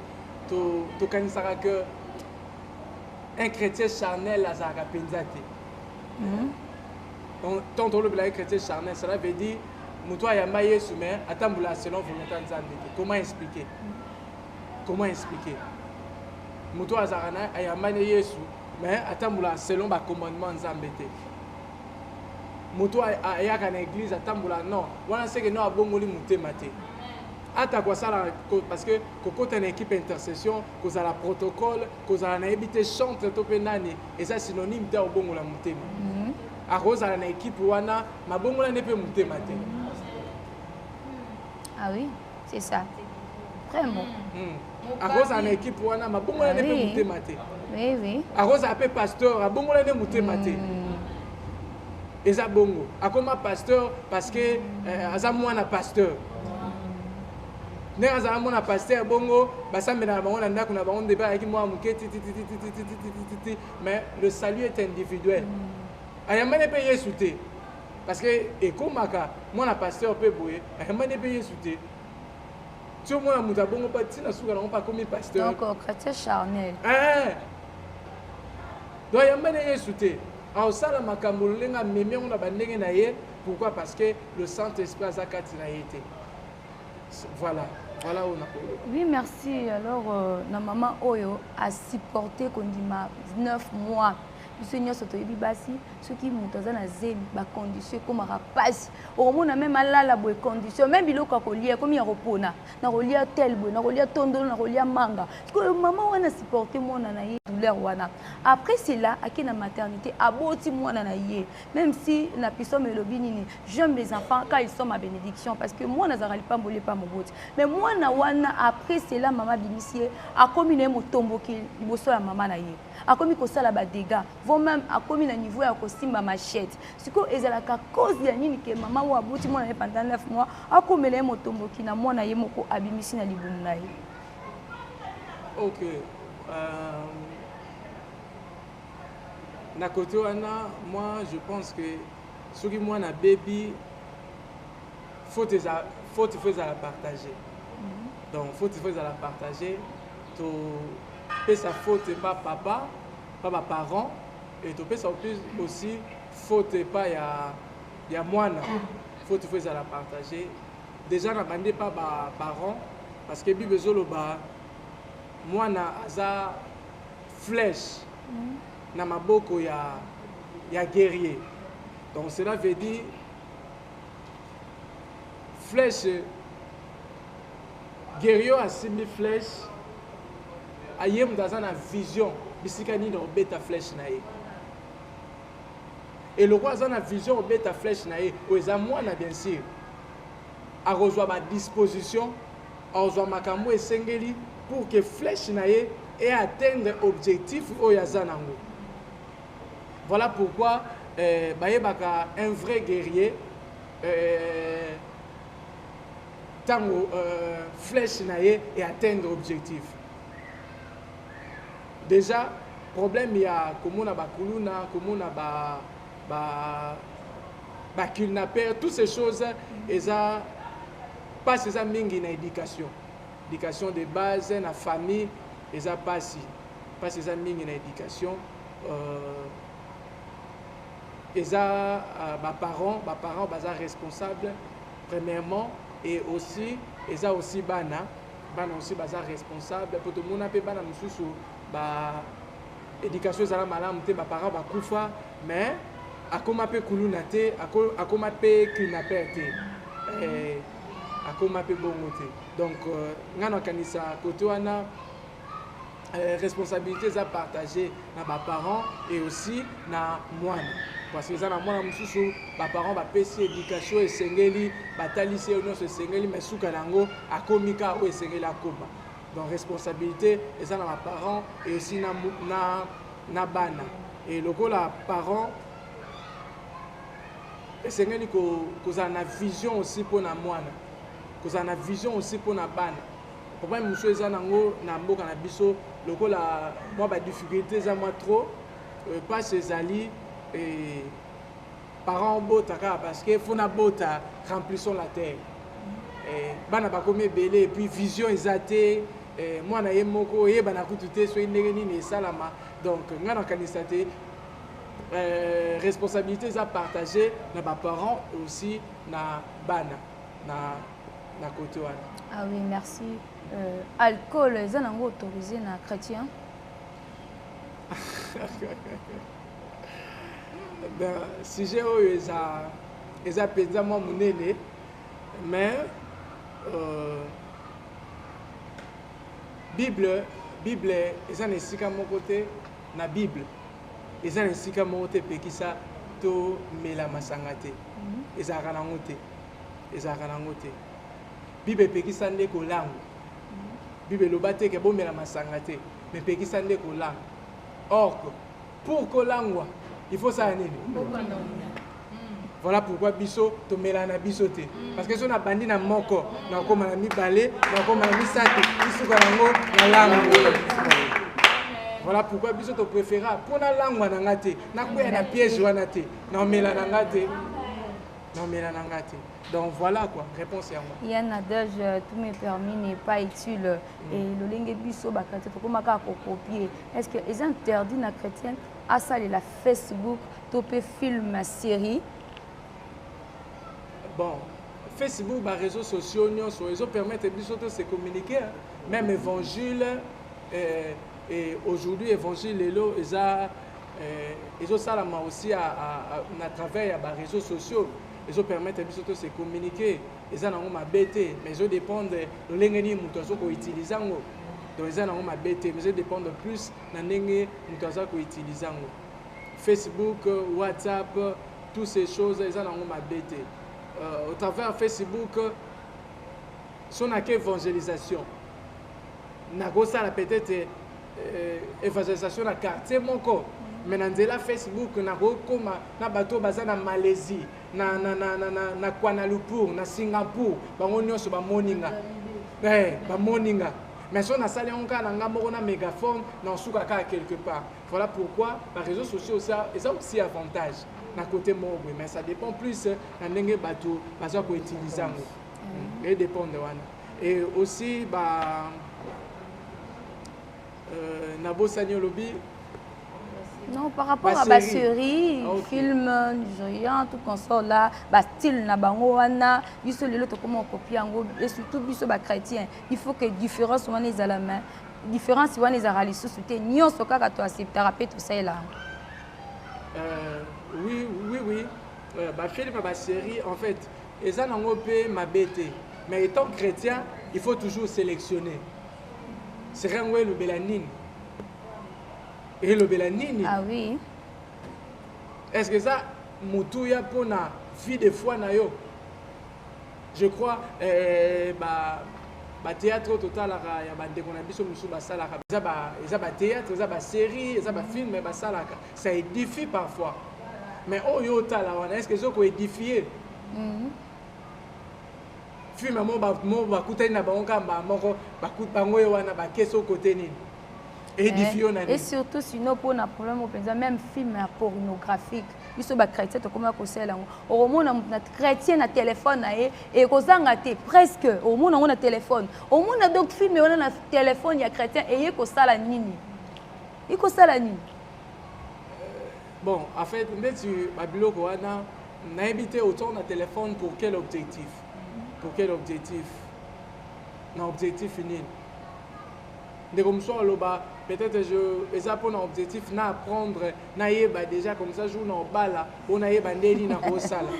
tokanisaka que un chrétien charnel azalaka mpenza te. Donc, tant tolobela un chrétien charnel, cela veut dire moto ayamba Yesu mais atambola selon volonté ya Nzambe te. Comment expliquer? Comment expliquer? Moto azalaka na ayamba ne Yesu mais atambola selon ba commandement Nzambe te. Moto ayaka na église atambola non, wana seke non abongoli motema te. Ata kosala parce que kokota na équipe intercession, kozala protocole, kozala na yebi te chantre to pe nani, eza synonyme te obongola motema. Akozala na équipe wana mabongola ne pe motema te. Ah oui, c'est ça. Vraiment. Akozala na équipe wana mabongola ne pe motema te. Oui, oui. Akozala pe pasteur, abongola ne motema te. Eza bongo. Akoma pasteur parce que aza mwana pasteur. Ndenge azala mwana pasteur bongo basambela na bango na ndako na bango nde bayaki mwa moke ti ti ti ti ti ti ti ti ti ti, mais le salut est individuel. Ayambani pe Yesu te. Parce que ekomaka mwana pasteur pe boye, ayambani pe Yesu te. Ti omona moto abongo pa ti na suka nango pa akomi pasteur. Donc chrétien charnel. Eh. Donc ayambani Yesu te. Aosala makambo lolenge amemi yango na bandenge na ye. Pourquoi? Parce que le Saint-Esprit aza kati na ye te. Voilà. Voilà où on a. Oui, merci. Alors, na maman oyo a supporté kondima 9 mois. Biso nyonso toyebi basi soki moto aza na zemi ba condition ekomaka pasi. Okomona même alala boye condition, même biloko ya kolia ekomi ya kopona. Na kolia tel boye, na kolia tondolo, na kolia manga. Sikoyo mama wana supporté mwana na ye douleur wana. Après cela, ake na maternité, aboti mwana na ye. Même si na psaume elobi nini, j'aime les enfants quand ils sont ma bénédiction parce que mwana azalaka lipamboli epa moboti. Mais mwana wana après cela mama bimisi ye, akomi na ye motomboki liboso ya mama na ye. Akomi kosala ba dégâts, voire même akomi na niveau ya kosimba machette. Sikoyo ezalaka cause ya nini ke mama oyo aboti mwana na ye pendant 9 mois akomela ye motomboki na mwana ye moko abimisi na libumu na ye? Ok. Na côté wana, moi je pense que soki mwana baby faute eza faute faut ezala partager. Donc faute faut ezala partager. To pesa faute pa papa, pa ba parents et to pesa aussi faute pa ya ya mwana. Faute faut ezala partager. Déjà na bande pa ba parents parce que Bible ezoloba mwana aza flèche na maboko ya ya guerrier. Donc cela veut dire flèche guerrier asimbi flèche aye moto aza na vision bisika nini obeta flèche na ye. Eloko aza na vision obeta flèche na ye oyo eza mwana bien sûr akozwa ba disposition, akozwa makambo esengeli pour que flèche na ye e atteindre objectif oyo aza nango. Voilà pourquoi bayebaka un vrai guerrier. ntango euh, flèche na ye e atteindre objectif. Déjà problème ya komona bakuluna, komona ba ba ba kidnapper, toutes ces choses eza pasi, eza mingi na éducation, éducation de base na famille eza pasi, pasi eza mingi na éducation. Eza ba parents, ba parents baza responsable premièrement, et aussi eza aussi bana, bana aussi baza responsable, po tomona mpe bana mosusu ba éducation ezala malamu te, baparent bakufa, mais akoma mpe kuluna te, akoma mpe kidnapper te, akoma mpe bongo te. Donc ngai nakanisa côté wana responsabilité eza partagé na baparents et aussi na mwana, parce que eza na mwana mosusu baparents bapesi éducation esengeli, batalisi ye nyonso esengeli, mais suka na yango akomi kaka oyo esengeli akoma. Donc responsabilité eza na baparents et aussi na bana. Et lokola parent esengeli kozala na vision aussi mpona mwana, kozala na vision aussi mpona bana. Problème mosusu eza nango na mboka na biso, lokola mwa badifficulté eza mwa trop, mpasi ezali, parent obota kaka parce que faut nabota, remplissons la terre. Bana bakomi ebele et puis vision eza te, mwana ye moko oyebana kutu te soki ndenge nini esalama. Donc ngai nakanisa te, responsabilité eza partagé na baparents aussi na bana na côté wana. Ah oui, merci. Alcool eza nango autorisé na chrétien? Ben, sujet oyo eza mpenza mwa monene, mais Bible eza na esika moko te, na Bible eza na esika moko te epekisa tomela masanga te. Ezalaka nango te, ezalaka nango te. Bible epekisa nde kolangwa. Bible eloba te ke bomela masanga te, mais epekisa nde kolangwa. Or que pour kolangwa il faut sala nini? Voilà pourquoi biso tomela na biso te, parce que so nabandi na moko, nakokóma na mibale, nakokóma na misato, lisuka nango na langwa. Voilà pourquoi biso topréféra mpo nalangwa na nga te, nakweya na piège wana te, naomela na nga te, naomela na nga te. Donc voilà quoi, réponse yango. Il y a un adage, tout m'est permis n'est pas utile. Et lolenge biso bachrétien tokóma kaka kocopier, est ce que eza interdit na chrétien asalela Facebook to mpe film, série? Bon, Facebook, baréseaux sociaux nyonso ezopermettre biso to se communiquer, hein. Même évangile, et aujourd'hui évangile lelo eza ezosalama aussi na travers ya baréseaux sociaux, ezopermettre biso to se communiquer. Eza nango mabe te, mais ezodépendre lolenge nini moto aza koutiliser yango. Donc eza nango mabe te, mais ezodépendre plus na ndenge moto aza koutiliser yango. Facebook, WhatsApp, toutes ces choses eza nango mabe te. Au travers Facebook, so nake évangélisation, nakosala peut-être évangélisation na quartier moko, mais na nzela Facebook nakokóma na bato oyo baza na Malaisie, na Kuala Lumpur, na Singapour, bango nyonso bamoni nga, bamoni nga. Mais so nasali yango kaka na nga moko na mégaphone, na osuka kaka quelque part. Voilà pourquoi baréseaux sociaux eza aussi avantage na côté moko boye, mais ça dépend plus na ndenge bato baza koutiliser yango, edépendre wana. Et aussi ba nabosani olobi. Non, par rapport à ba série, ah, okay. Film nigérian, tout consort là, ba style na bango wana, biso lelo tokoma copier yango, et surtout biso ba chrétien, il faut que différence wana ezala, mais différence wana ezala lisusu te, nyonso kaka to acceptera pe tosalela yango. Oui. Ba film, ba série, en fait, eza nango mpe mabe te, mais étant chrétien, il faut toujours sélectionner. Série yango elobela nini? Elobela nini? Ah oui. Est ce que eza motuya mpona vie de foi na yo? Je crois bathéâtre oyo totalaka ya bandeko na biso mosusu basalaka, eza bathéâtre, eza basérie, eza bafilm basalaka, ça édifie parfois. Mais oyo otala wana, est ce que ezokoédifie? Film moko bakutani na bango kaka mbala moko, bango ye wana bakesi okote nini? Édifie yo na Et surtout sinon mpona problème oyo mpenza, même film ya pornographique, biso bachrétien tokomaka kosalela yango. Okomona moto na chrétien na telefone na ye, ekozanga te presque okomona yango na telefone. Omona donc film wana na telefone ya chrétien, eye kosala nini? Ekosala nini? Bon, en fait, ndeti babiloko wana, nayebi te autant na téléphone pour quel objectif, pour quel objectif, na objectif nini. Ndeko mosusu aloba peut-être je eza mpona objectif na apprendre, nayeba déjà, comme ça jour na obala mpo nayeba nde nini nakosala.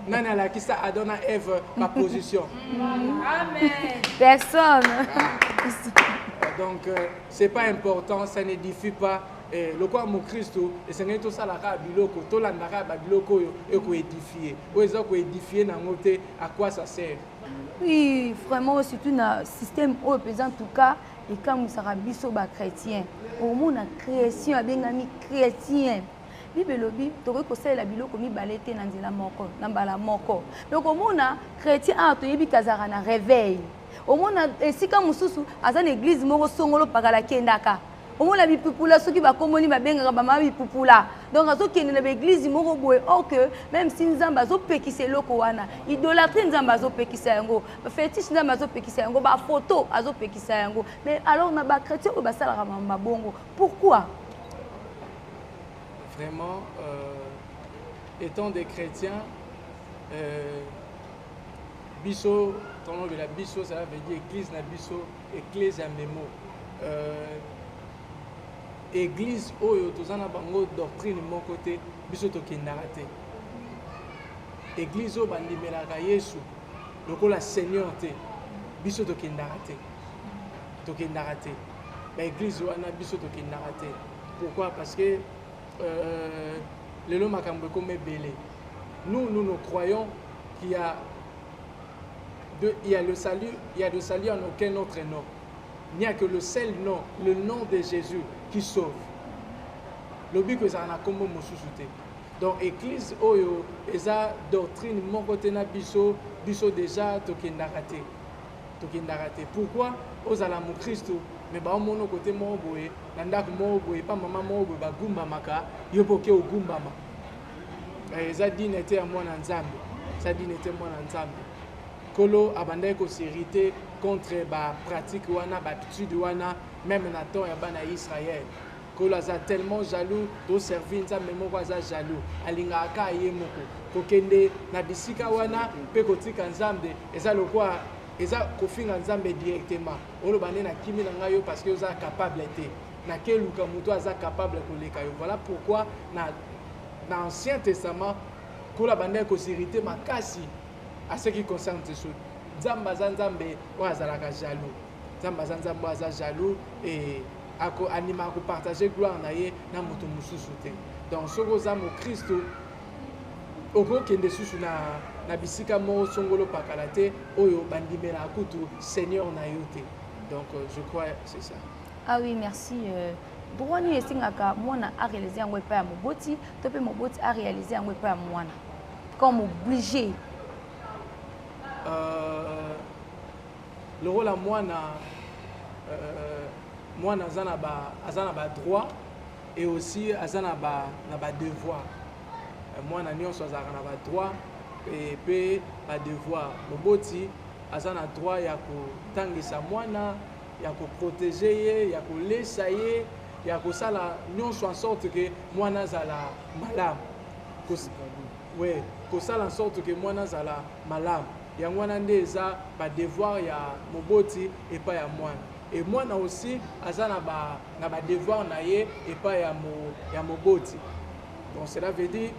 Nani alakisa Adam na Eve baposition? Amen. Personne. Donc c'est pas important, ça n'édifie pas. Lokola mokristo, esengeli tosalaka biloko, tolandaka babiloko oyo ekoédifie. Oyo eza koédifie nango te, à quoi ça sert? Oui, vraiment, surtout na système oyo mpenza, en tout cas ekamwisaka biso bachrétien. Omona chrétien abengami chrétien, Bible elobi tokoki kosalela biloko mibale te na nzela moko, na mbala moko. Donc omona chrétien awa, toyebi kazalaka na réveil, omona esika mosusu aza na église moko songolo pakala, akendaka, omona bipupula, soki bakomoni babengaka bamama bipupula. Donc azokende na baeglise moko boye, or que même si Nzambe azopekisa eloko wana, idolâtrie Nzambe azopekisa yango, fétiche Nzambe azopekisa yango, bafoto azopekisa yango, mais alors na bachrétien oyo basalaka mabongo, pourquoi? Vraiment, étant des chrétiens, biso tolobela biso, ça veut dire église na biso, église ya Memo, église oyo toza na bango doctrine moko te, biso tokendaka te. Église oyo bandimelaka Yesu lokola Seigneur te, biso tokendaka te, tokendaka te. Baeglise wana, biso tokendaka te. Pourquoi? Parce que lelo makambo ekoma ebele. Nous, nous nous croyons qu'il y a de, il y a le salut, il y a de salut en aucun autre nom. Il n'y a que le seul nom, le nom de Jésus qui sauve. Lobiko ezala na nkombo mosusu te. Donc église oyo eza doctrine moko te na biso, biso déjà tokendaka te, tokendaka te. Pourquoi ozala mokristo mais baomona kote moko boye, na ndako moko boye, pa mama moko boye bagumbamaka, yo mpe oke ogumbama? Eza digne te ya mwana Nzambe, eza digne te mwana Nzambe. Nkolo abandaki kos'irriter contre bapratique wana, bahabitude wana, même na temps ya bana ya Israel. Nkolo aza tellement jaloux. Toservi Nzambe moko aza jaloux, alingaka kaka ye moko. Kokende na bisika wana mpe kotika Nzambe eza lokwa eza kofinga Nzambe directement. Oloba nde nakimi na ngai yo parce que oza capable te, nakeluka moto aza capable koleka yo. Voilà pourquoi na Ancien Testament, Nkolo abandaki kos'irriter makasi à ce qui concerne ces choses. Nzambe aza Nzambe oyo azalaka jaloux. Nzambe aza Nzambe oyo aza jaloux et andimaka kopartage gloire na ye na moto mosusu te. Donc soki oza mokristo, okokende susu na bisika moko songolo pakala te oyo bandimelaka kutu Seigneur na yo te. Donc je crois, c'est ça. Ah oui, merci. Droit nini esengaka mwana aréalise yango epai ya moboti, to mpe moboti aréalise yango epai ya mwana comme obligé? Lokola mwana, mwana aza na badroit et aussi aza na badevoir. Mwana nyonso azalaka na badroit mpe badevoir. Moboti aza na droit ya kotangisa mwana, ya koprotéger ye, ya kolesa ye, ya kosala nyonso en sorte ke mwana azala malamu. We kosala en sorte ke mwana azala malamu, yango wana nde eza badevoir ya moboti epai ya mwana. E mwana aussi aza na badevoir na ye epai ya moboti. Donc cela veut dire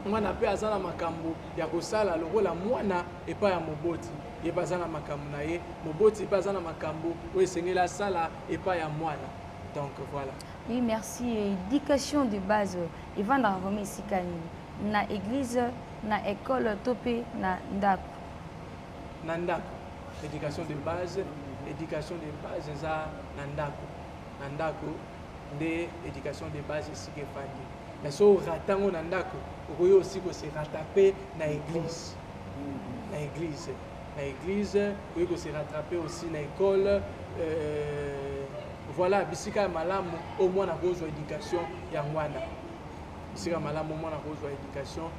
mwana mpe aza na makambo ya kosala lokola mwana epai ya moboti. Ye mpe aza na makambo na ye, moboti mpe aza na makambo oyo esengeli asala epai ya mwana. Donc voilà. Oui, merci. Éducation de base evandaka vraiment esika nini? Na église, na école, to mpe na ndako? Na ndako. Éducation de base, éducation de base eza na ndako. Na ndako nde éducation de base esika efandi. Mais so orater yango na ndako, okoki aussi kose rattraper na église, na église. na église, okoki ko se rattraper aussi na école. Voilà, bisika ya malamu oyo mwana akozwa éducation yango wana. Bisika ya malamu oyo mwana akozwa éducation.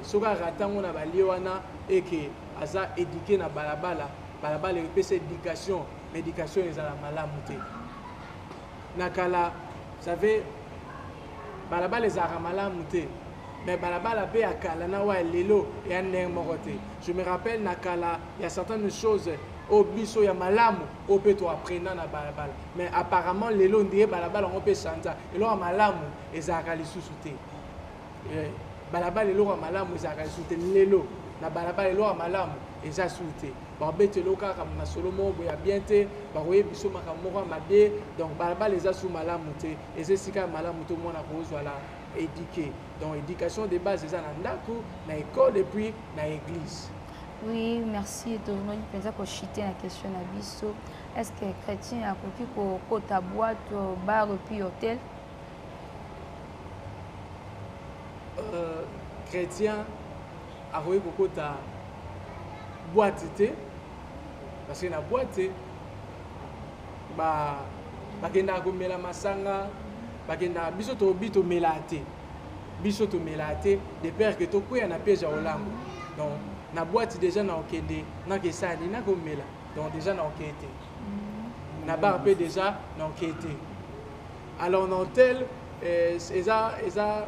Soki arate yango na balie wana eke aza éduqué na balabala, balabala epesa éducation, mais éducation ezala malamu te. Na kala, vous savez, balabala ezalaka malamu te, mais balabala pe ya kala na oyo ya lelo eya ndenge moko te. Je me rappelle na kala ya certaines choses oyo biso ya malamu oyo pe to apprena na balabala, mais apparemment lelo ndenge balabala yango pe chanza, eloko ya malamu ezalaka lisusu te. Balabala eloko ya malamu ezalaka lisusu te lelo. Na balabala eloko ya malamu eza lisusu te. Bakobetela yo kaka masolo moko boye ya bien te, bakoyebi biso makambo moko ya mabe. Donc balabala eza lisusu malamu te, eza esika ya malamu te omona kozwala éduqué. Donc éducation de base eza na ndako, na école et puis na église. Oui, merci. Tozongi mpenza kochite na question na biso. Est-ce que chrétien akoki kokota boîte, bar et puis hôtel? Chrétien akoki kokota boîte te, parce que na boîte bakendaka komela masanga, bakendaka, biso tobi tomela te, biso tomela te de peur que tokwea na piège ya kolango. Donc na boîte déjà na okende na kesani na komela, donc déjà na okende te. Na bar pe déjà na okende te. Alors na hôtel, eza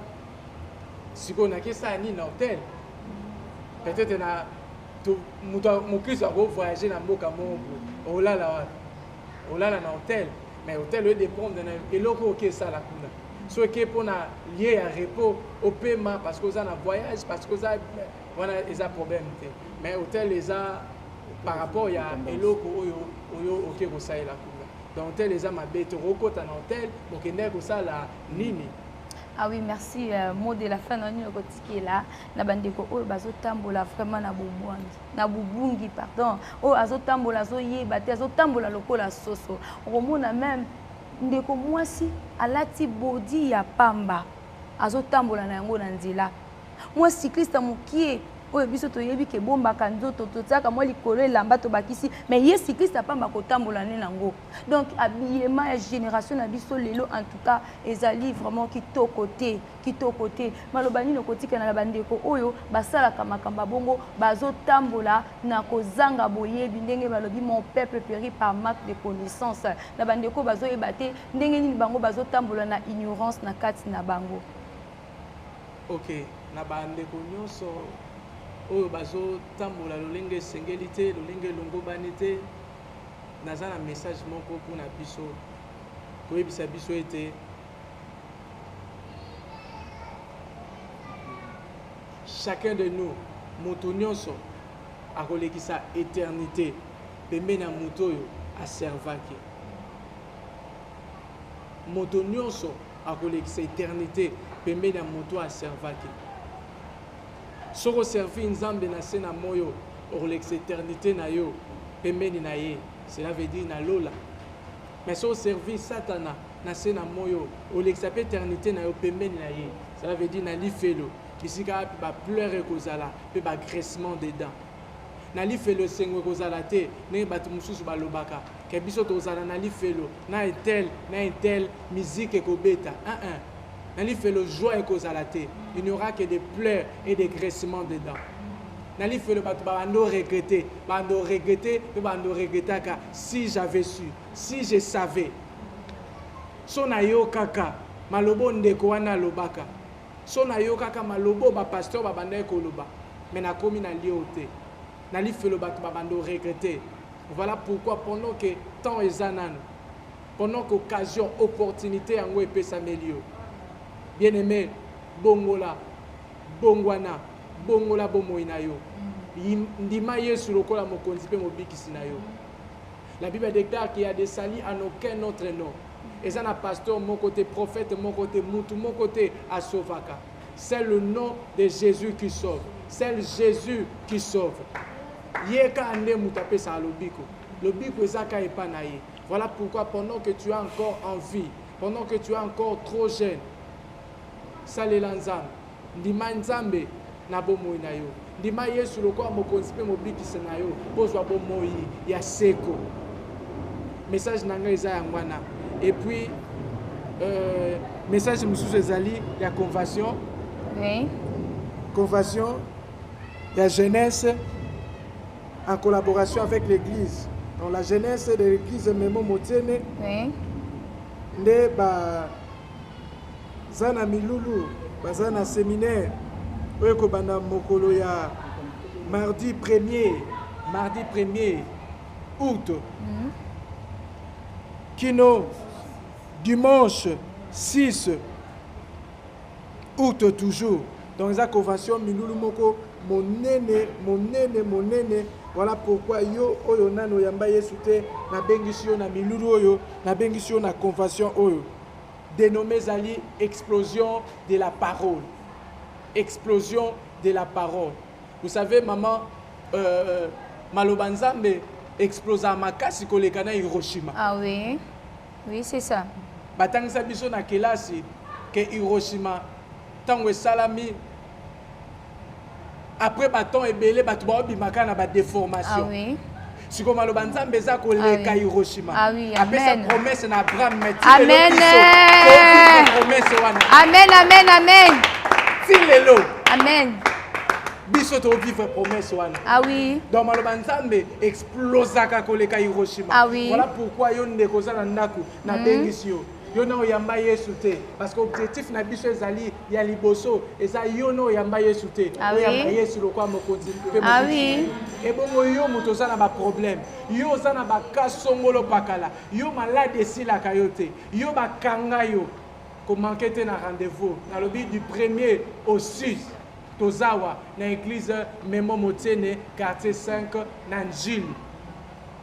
sikoyo na kesani na hôtel, peut-être na to, moto mokristo ako voyager na mboka moko boye, olala wapi? Olala na hôtel, mais hôtel oyo dépendre na eloko oyo esala kuna. Soki mpona lieu ya repos opema parce que oza na voyage, parce que oza wana, eza problème te. Mais hôtel eza par rapport ya eloko oyo oyo oke kosalela kuna. Donc hôtel eza mabe te, okokota na hôtel okendeki kosala nini? Ah oui, merci. Mot de la fin, nani okotikela na bandeko oyo bazotambola vraiment na bobwangi, na bobungi, pardon, oyo azotambola azoyeba te, azotambola lokola soso. Okomona même ndeko mwasi alati body ya pamba, azotambola na yango na nzela. Mwa cycliste mokie oyo biso toyebi ke bombaka nzoto, totiaka mwa likolo elamba tobakisi, mais ye cycliste ya pamba kotambola ne nango. Donc habillement ya génération na biso lelo en tout cas ezali vraiment kitoko te, kitoko te. Maloba nini okotikana na bandeko oyo basalaka makambo bongo, bazotambola na kozanga boyebi, ndenge balobi mon peuple périt par manque de connaissance, na bandeko bazoyeba te ndenge nini bango bazotambola na ignorance na kati na bango? Ok, na bandeko nyonso oyo bazotambola lolenge esengeli te, lolenge elongobani te, naza na message moko mpona biso, koyebisa biso ete chacun de nous, moto nyonso akolekisa éternité pembeni ya moto oyo aservaki. Moto nyonso akolekisa éternité pembeni ya moto oyo aservaki. Soki oservi Nzambe na se na moyo, okolekisa éternité na yo pembeni na ye, cela veut dire na lola. Mais soki oservi Satana na se na moyo, olekisa pe éternité na yo pembeni na ye, cela veut dire na lifelo, bisika wapi ba pleurs ekozala pe ba graissement des dents. Na lifelo esengo ekozala te, ndenge bato mosusu balobaka ke biso tozala na lifelo na intel na intel, musique ekobeta. Un, un. Na lifelo joie ekozala te, il n'y aura que des pleurs et des graissements des dents. Na lifelo bato babando regretter, bando regretter pe bando regrettaka, si j'avais su, si je savais. So nayokaka malobo ndeko wana alobaka, so nayokaka malobo ba pasteur babandaki koloba, mais nakomi na lieu te. Na lifelo bato babando regretter. Voilà pourquoi pendant que temps eza nanu, pendant que occasion, opportunité yango epesameli yo, bien-aimé, bongola, bongwana, bongola bomoi na yo. Ndima Yesu lokola mokonzi pe mobikisi na yo. La Bible déclare qu'il y a des saluts en aucun autre nom. Eza na pasteur moko te, prophète moko te, mutu moko te asovaka. C'est le nom de Jésus qui sauve. C'est le Jésus qui sauve. Ye kaka nde mutu apesaka lobiko. Lobiko eza kaka epa na ye. Voilà pourquoi pendant que tu es encore en vie, pendant que tu es encore trop jeune, salela Nzambe, ndima Nzambe. na bomoi na yo. Ndima Yesu lokola Mokonzi mpe Mobikisi na yo mpo ozwa bomoi ya seko. Message na ngai eza yango wana. Et puis euh, message mosusu ezali ya convention. Oui. Convention ya jeunesse en collaboration avec l'église. Donc la jeunesse de l'église Memo Motiene. Oui. Nde ba za na milulu baza na seminaire oyo ekobanda mokolo ya mardi premier mardi premier août mm -hmm. kino dimanche 6 août toujours donc eza convention milulu moko monene monene monene voilà pourquoi yo oyo nano oyamba yesu te nabengisi yo na milulu oyo nabengisi yo na convention oyo Denomme ezali explosion de la parole. Explosion de la parole. Vous savez maman euh, maloba Nzambe explosa makasi koleka na Hiroshima. Ah oui. Oui, c'est ça. Batangisa biso na kelasi ke Hiroshima ntango esalami après ba temps ebele bato baobimaka na ba déformation. Ah oui. sikoyo maloba nzambe eza koleka ah oui. hiroshima ah oui, apesa promesse na abraham mais amen promesse wana amen amen amen ti lelo amen biso tovivre promesse wana ah oui. donc maloba nzambe explosaka koleka hiroshima ah oui. voilà pourquoi yo ndeko oza na ndako nabengisi yo yo na oyamba yesu te parce que objectif na biso ezali ya liboso eza yo na oyamba yesu te ah oyamba oui. yesu lokola mokonzi mpe ah mokonzi oui. ebongo yo moto oza na baproblème yo oza na baka songolo pakala yo malade esilaka yo te yo bakanga yo komanke te na rendez-vous nalobi du premier au 6 tozawa na église memo motiene quartier 5 na njili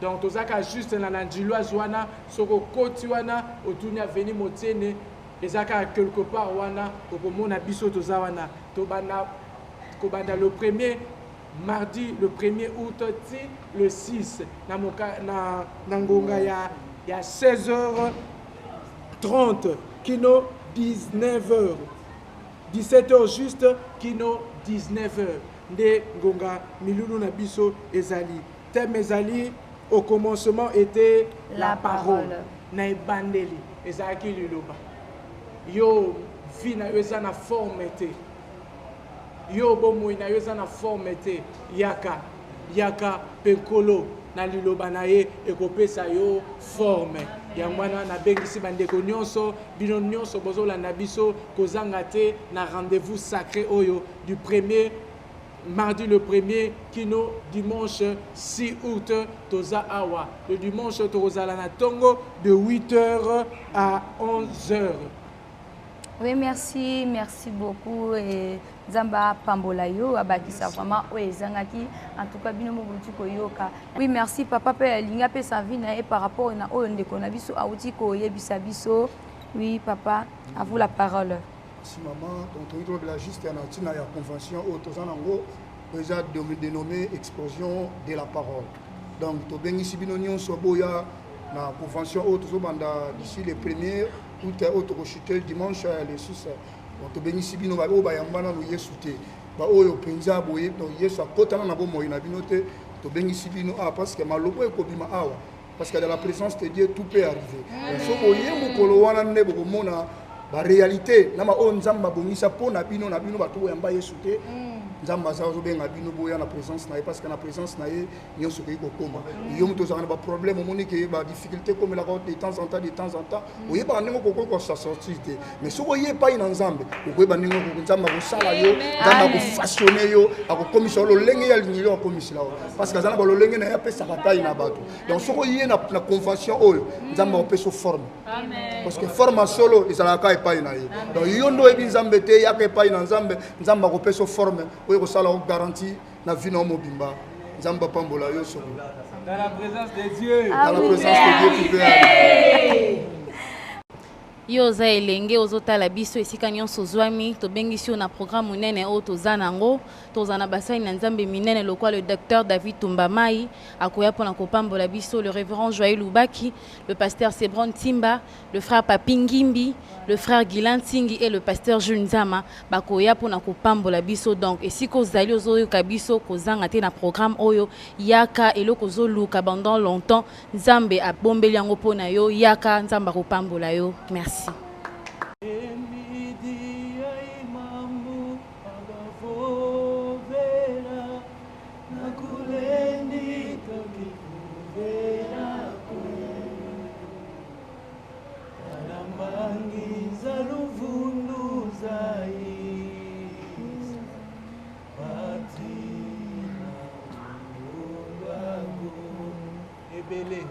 Donc tozaka juste na na Ndjiloise wana soki okoti wana otuni avenue Motiene eza kaka quelque part wana okomona biso toza wana tobanda kobanda le premier mardi le premier août ti le 6 na, moka, na, na ngonga ya, ya 16h30 kino 19h 17h juste kino 19h nde ngonga milulu na biso ezali Thème ezali au commencement était la, la parole. parole. Na ebandeli ezalaki liloba. Yo vie na yo eza na forme te. Yo bomoi na yo eza na forme te. Yaka, yaka pe Nkolo na liloba na ye ekopesa yo forme. Yango wana nabengisi bandeko nyonso, bino nyonso bozolanda biso kozanga te na rendez-vous sacré oyo du premier mardi le premier kino dimanche 6 août toza awa le dimanche tokozala na tongo de 8h à 11h Oui, merci, merci beaucoup. Et Nzamba pambola yo, abakisa vraiment oyo ezangaki. En tout cas, bino mobuti koyoka. Oui, merci papa pe alinga pe sa vie na ye par rapport na oyo ndeko na biso auti koyebisa biso. Oui, papa, à vous la parole. Merci maman. Donc tolingi tolobela juste na ntina ya convention oyo toza nango oyo eza dénommé explosion de la parole. Donc tobengisi bino nyonso boya na convention oyo tozobanda d'ici le premier août oyo tokochute dimanche le 6. Donc tobengisi bino oyo bayamba nanu Yesu te, baoyo mpenza boye donc Yesu akotana na bomoi na bino te, tobengisi bino awa parce que maloba ekobima awa parce que dans la présence de Dieu tout peut arriver. So boye mokolo wana nde bokomona ba réalité na ba oyo Nzambe abongisa mpo na bino na bino bato boyamba Yesu te. Nzambe aza azobenga bino boya na présence na ye parce que na présence na ye nyonso ekoki kokoma. Yo moto ozalaka na ba problème omoni ke ba difficulté ekomelaka de temps en temps de temps en temps oyebaka ndenge okoki kosa sortir te mais soki oye epai na Nzambe okoyeba ndenge okoki Nzambe akosala yo Nzambe akofaçonne yo akokomisa yo lolenge ye alingi yo akomisela yo parce que aza na balolenge na ye apesaka epai na bato. Donc soki oye na, na convention oyo Nzambe akopesa yo forme parce que forme ya solo ezalaka kaka epai na ye. Donc yo nde oyebi Nzambe te, yaka epai na Nzambe, Nzambe akopesa yo forme oyo ekosala yo garantie na vie na yo mobimba. Nzambe apambola yo soko. Dans la présence de Dieu. Dans la présence de Dieu, tu peux arriver. Yo oza elenge ozotala biso esika nyonso ozwami, tobengisi yo na programme monene oyo toza na yango. Tozala na basali na Nzambe minene lokola le Docteur David Tumbamayi akoya mpo na kopambola biso, le Reverend Joyeux Lubaki, le Pasteur Sebron Timba, le frère Papi Ngimbi, le frère Guilain Ntingi et le Pasteur Jules Nzama bakoya mpo na kopambola biso. Donc esika ozali ozoyoka biso kozanga te na programme oyo, yaka eloko ozoluka pendant longtemps Nzambe abombeli yango mpo na yo, yaka Nzambe akopambola yo. Merci. Ebele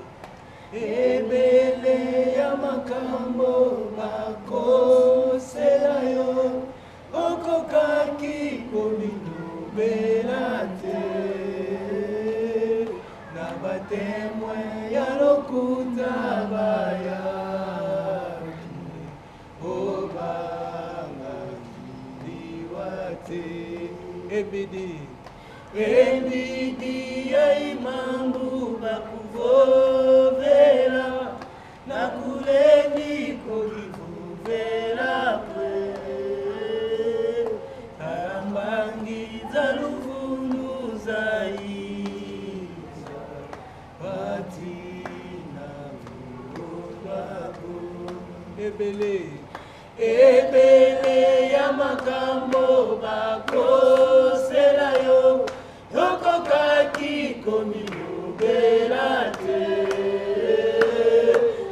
ebele ya makambo bakosela yo okokaki komilobela te na batemwe ya lokuta bayaki obangaki liwa te ebidi Embidi ya imambu bakuvovela na kuleni kokivuvela kwe kalambangi za luvundu zaiza batina vundwako ebele Ebele ya makambo bakosela yo, okokaki komilobela te.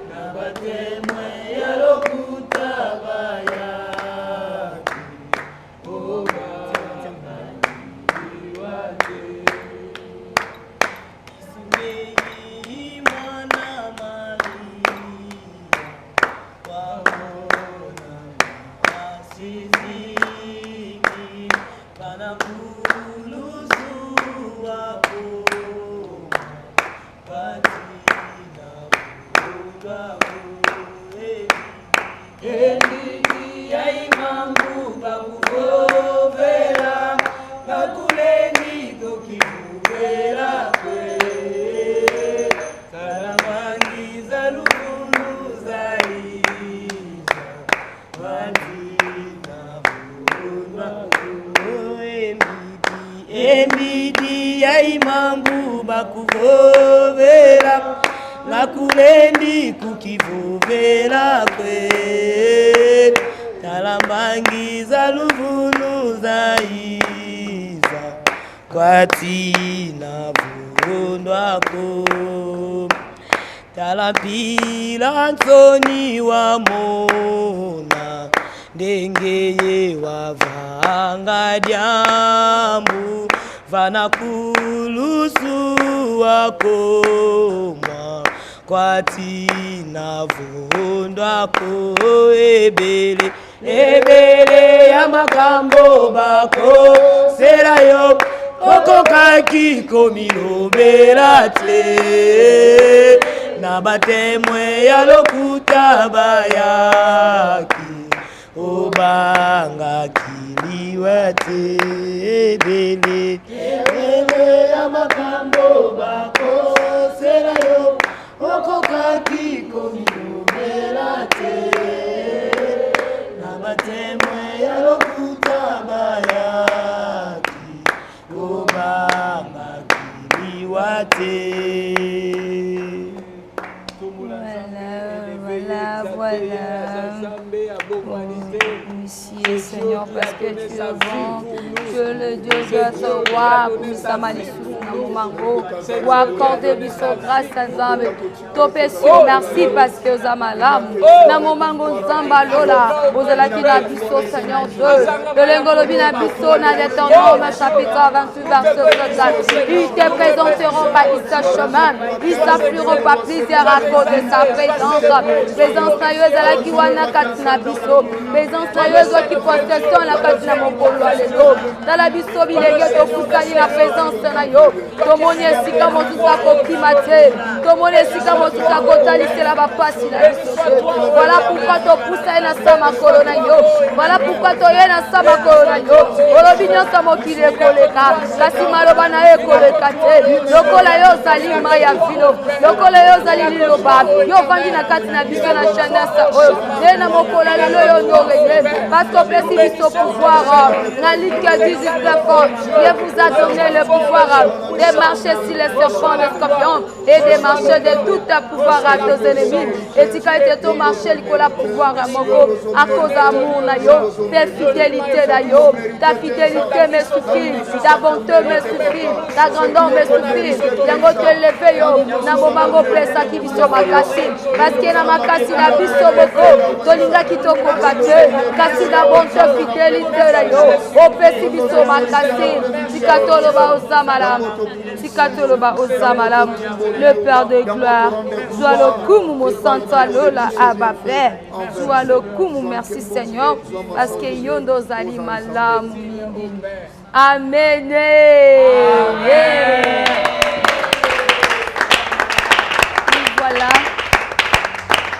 Na batemwe ya lokuta bayaki, obangaki liwa te. Isumei mwana Maria Embidi ya imambu bakuvovela ngakulendi kukivuvela kwe talambangi za luvunu zaiza kwatina vundwako Tala mpila nsoni wa mona ndenge ye wavanga diambu vana kulusu wakomwa kwatina vundwako ebele ebele ya makambo bakosela yo okokaki komilobela te na batemwe ya lokuta bayaki obangaki liwa te ebele ebele ya makambo bakosela yo okokaki komilobela te na batemwe ya lokuta bayaki obangaki liwa te. Voilà, voilà, voilà. Monsieur Seigneur, parce que tu es bon, tu es le Dieu de ce roi, kumisama lisusu na momango, oaccorde biso grâce ya Nzambe, topesi yo merci parce que oza malamu na momango Nzambe alola, ozalaki na biso Seigneur Dieu, lolenge olobi na biso na Deutéronome chapitre 28 verset 7, ils te présenteront par sa chemin, ils s'afflueront par plusieurs à cause de sa présence, présence na yo ezalaki wana kati na biso présence na yo ezwaki possession na kati na mokolo ya lelo tala biso bilenge tofukani na présence na yo. Tomoni esika mosusu ya kokima te, tomoni esika mosusu ya kotalisela bapasi na biso te. Voilà pourquoi topusa ye na sa makolo na yo. Voilà pourquoi toye na sa makolo na yo. Olobi nyonso mokili ekoleka, kasi maloba na yo ekoleka te. Lokola yo ozali mai ya vino, lokola yo ozali liloba, yo ovandi na kati na biso na jeunesse oyo nde na mokolo ya lelo yo ndoreye parce que opesi biso pouvoir na Luc 19 Dieu vous a donné le pouvoir de marcher sur les serpents, les scorpions et de marcher de tout pouvoir à tes ennemis. Etika ete to marcher likolo ya pouvoir ya moko à cause ya amour na yo, ta fidélité na yo, ta fidélité me suffit, ta bonté me suffit, ta grandeur me suffit. Yango to élevé yo na momango opesaki biso makasi parce que na makasi na biso moko tolingaki tokoka te, kasi na bonté fidélité na yo opesi biso makasi. Tika toloba oza malamu, tika toloba oza malamu, le père de gloire, zwa lokumu mosantu alola aba père, zwa lokumu. Merci Seigneur parce que yo nde ozali malamu mingi. Amen. Amen. Voilà.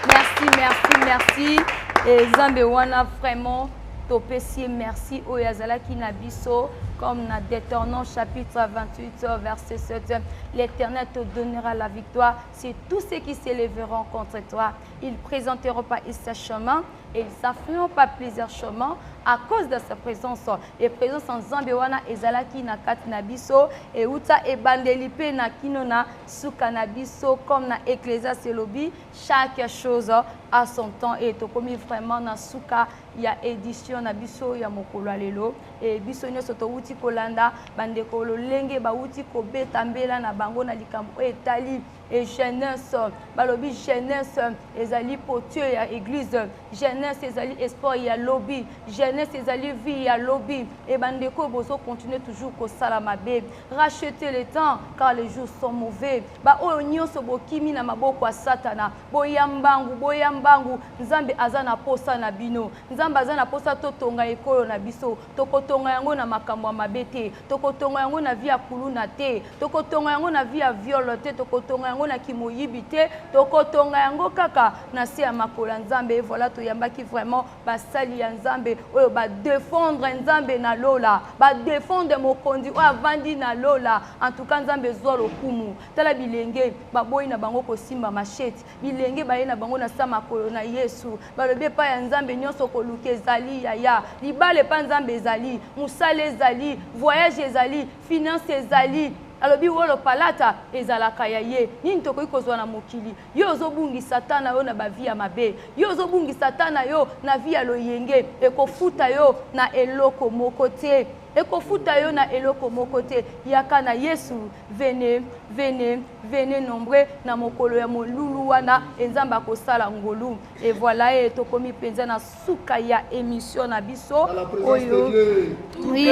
Merci, merci, merci. Et Nzambe wana vraiment topesi ye merci oyo azalaki na biso comme na Deutéronome chapitre 28 verset 7 l'Éternel te donnera la victoire sur tous ceux qui s'élèveront contre toi. Ils ne présenteront pas ce chemin et ils s'afflueront pas plusieurs chemins à cause de sa présence. Et présence en Nzambe wana ezalaki na kati na biso euta ebandeli pe na kino na suka na biso comme na Ecclésiaste elobi chaque chose a son temps et tokomi vraiment na suka ya édition na biso ya mokolo ya lelo. E biso nyonso towuti kolanda bandeko lolenge bawuti kobeta mbela na bango na likambo oyo etali e jeunesse. Balobi jeunesse ezali potier ya église, jeunesse ezali espoir ya lobi, jeunesse ezali vie ya lobi. E bandeko bozo continuer toujours kosala mabe, rachetez le temps car les jours sont mauvais. Ba oyo nyonso bokimi na maboko ya Satana, boya mbangu, boya mbangu. Nzambe aza na posa na bino. Nzambe aza na posa totonga ekolo na biso. Tokotonga yango na makambo ya mabe te, tokotonga yango na vie ya kuluna te, tokotonga yango na vie ya viol te, tokotonga yango na kimoyibi te, tokotonga yango kaka na se ya makolo ya Nzambe. Voilà, toyambaki vraiment basali ya Nzambe oyo ba défendre Nzambe na lola, ba défendre mokonzi oyo avandi na lola. En tout cas Nzambe zwa lokumu. Tala bilenge baboyi na bango kosimba machette, bilenge baye na bango na sa makolo na Yesu, balobi epai ya Nzambe nyonso koluka ezali yaya, libala epai Nzambe ezali, mosala ezali, voyage ezali, finance ezali. Alobi wolo palata ezalaka ya ye. Nini tokoki kozwa na mokili? Yo ozobungisa temps na yo na ba vie ya mabe, yo ozobungisa temps na yo na vie ya loyenge, ekofuta yo na eloko moko te. Ekofuta yo na eloko moko te. Yaka na Yesu, venez, venez, venez nombreux na mokolo ya molulu wana, e Nzambe akosala ngolu. Et voilà, e tokomi penza na suka ya émission na biso oyo. Oui.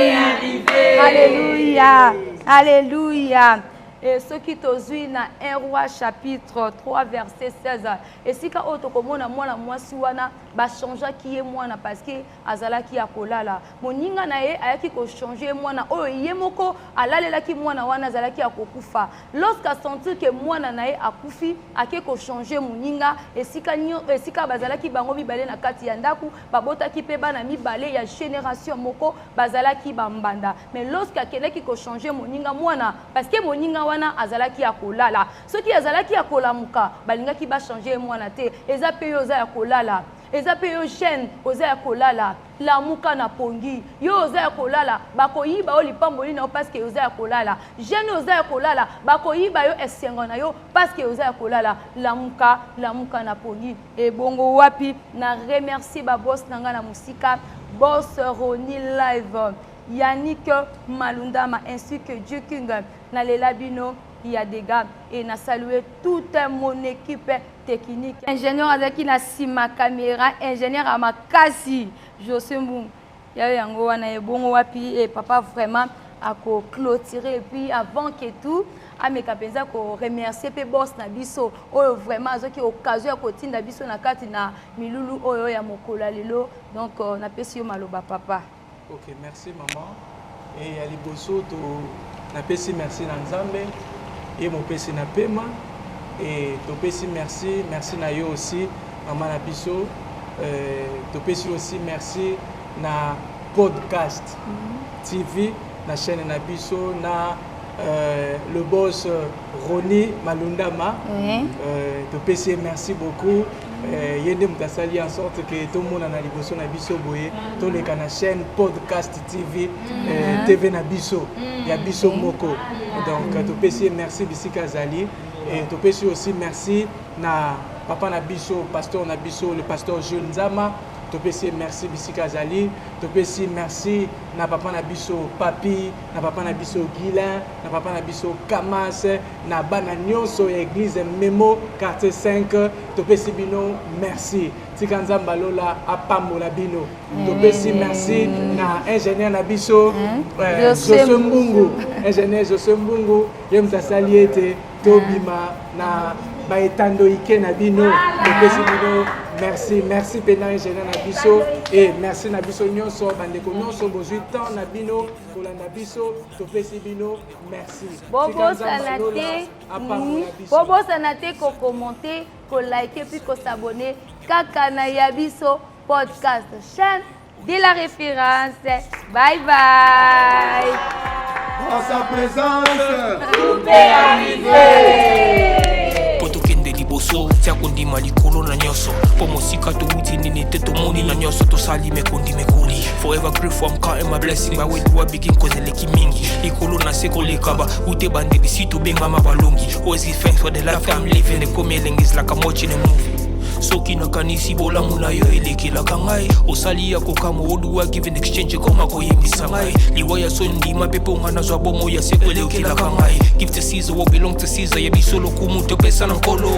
Alléluia. Alléluia. Et soki tozwi na 1 Roi chapitre 3 verset 16, esika oyo tokomona mwana mwasi wana bachangeaki ye mwana parce que azalaki ya kolala. Moninga na ye ayaki ko changer ye mwana oyo ye moko alalelaki mwana wana azalaki ya kokufa. Lorsque a sentir que mwana na ye akufi, ake ko changer moninga esika nyo, esika bazalaki bango mibale na kati ya ndaku, babotaki pe bana mibale ya generation moko, bazalaki ba mbanda. Mais lorsque akendaki ko changer moninga mwana, parce que moninga wana azalaki ya kolala. Soki azalaki ya kolamuka, balingaki ba changer ye mwana te. Eza pe yo oza ya kolala. Eza pe yo jeune oza ya kolala, lamuka na pongi. Yo oza ya kolala, bakoyiba yo lipamboli na yo parce que oza ya kolala. Jeune oza ya kolala, bakoyiba yo esengo na yo parce que oza ya kolala. Lamuka, lamuka na pongi. Ebongo wapi na remercier ba boss na nga na musika, boss Ronny Live, Yannick Malundama ainsi que Dieu King. Nalela bino ya degats et na saluer toute mon équipe technique. Ingénieur azalaki na sima caméra, ingénieur ya makasi José Mbungu. Yayo yango wana ebongo wapi et papa vraiment ako clôturer et puis avant que tout ameka mpenza ko remercier pe boss na biso oyo vraiment azwaki occasion ya kotinda biso na kati na milulu oyo ya mokolo ya lelo. Donc napesi yo maloba papa. Ok, merci maman. Et ya liboso to Napesi merci na Nzambe, ye mopesi na pema et topesi merci, merci na yo aussi mama na biso. Euh, topesi aussi merci na podcast mm -hmm. TV na chaîne na biso na euh, le boss euh, Roni Malundama. Mm -hmm. euh, topesi ye merci beaucoup. Euh, ye nde moto asali en sorte que tomonana liboso na biso boye toleka na chaîne podcast tv euh, mhm. tv na biso mhm. ya biso moko donc mhm. topesi ye merci bisika azali et topesi aussi merci na papa na biso pasteur na biso le pasteur Jules Nzama topesi ye merci bisika azali topesi merci na papa na biso papi na papa na biso guilin na papa na biso kamas na bana nyonso ya église memo quartier 5 topesi bino merci tika nzambe alola apambola bino topesi merci na ingénieur na biso euh, josue mbungu ingénieur josue mbungu ye moto asali ete tobima na baetando ike na bino topesi bino merci merci mpena ingénieur na biso e merci na biso nyonso bandeko nyonso bozwi temps na bino kolanda biso topesi bino merci bobosana te bobosana te kokommente kolike mpe kosabone kaka na ya biso podcast chaîne de la référence bye bye dans sa présence tout peut arriver mpo tokende liboso tia kondima likolo na nyonso mpo mosika towuti nini te tomoni na nyonso tosali mekondi mekoli forever grateful I'm counting my blessing by where do I begin cause eleki mingi likolo na se koleka ba ute bandeli si tobengama balongi always give thanks for the life I'm living ekomi elengi is like I'm watching a movie soki nakanisi bolamu na yo elekelaka ngai osali ya kokamwa oduwa give in exchange ekoma koyembisa ngai liwa ya soni ndima mpe mpo ngai nazwa bomoi ya seko elekelaka ngai give to caesar what belong to caesar ya biso lokumu topesa na nkolo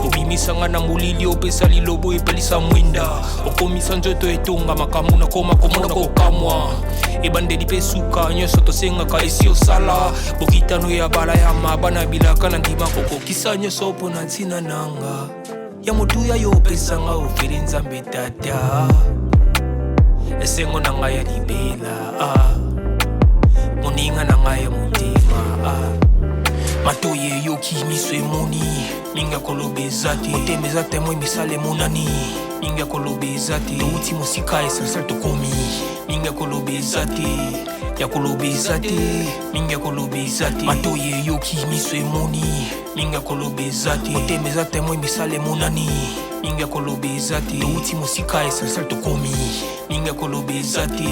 obimisa ngai na molili opesa lilobo epelisa mwinda okomisa nzoto etonga makambo nakoma komona kokamwa ebandeli mpe suka nyonso tosengaka esi osala bokitano ya bala ya maba na bilaka na ndima kokokisa nyonso mpo na ntina nanga ya motuya yo opesanga ofeli nzambe tata esengo na ngai ya libela ah. moninga na ngai ya motema ah. matoyi eyoki miso emoni mingi ya koloba eza te motema eza temwe misala emonani mingi ya koloba eza te touti mosika essentiel tokomi mingi ya koloba eza te ya koloba eza te mingi ya koloba eza te matoyi eyoki miso emoni mingi ya koloba eza te motema eza temwe misala emonani mingi ya koloba eza te touti mosika essentiel tokomi mingi ya koloba eza te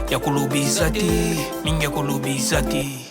ya koloba eza te mingi ya koloba eza te.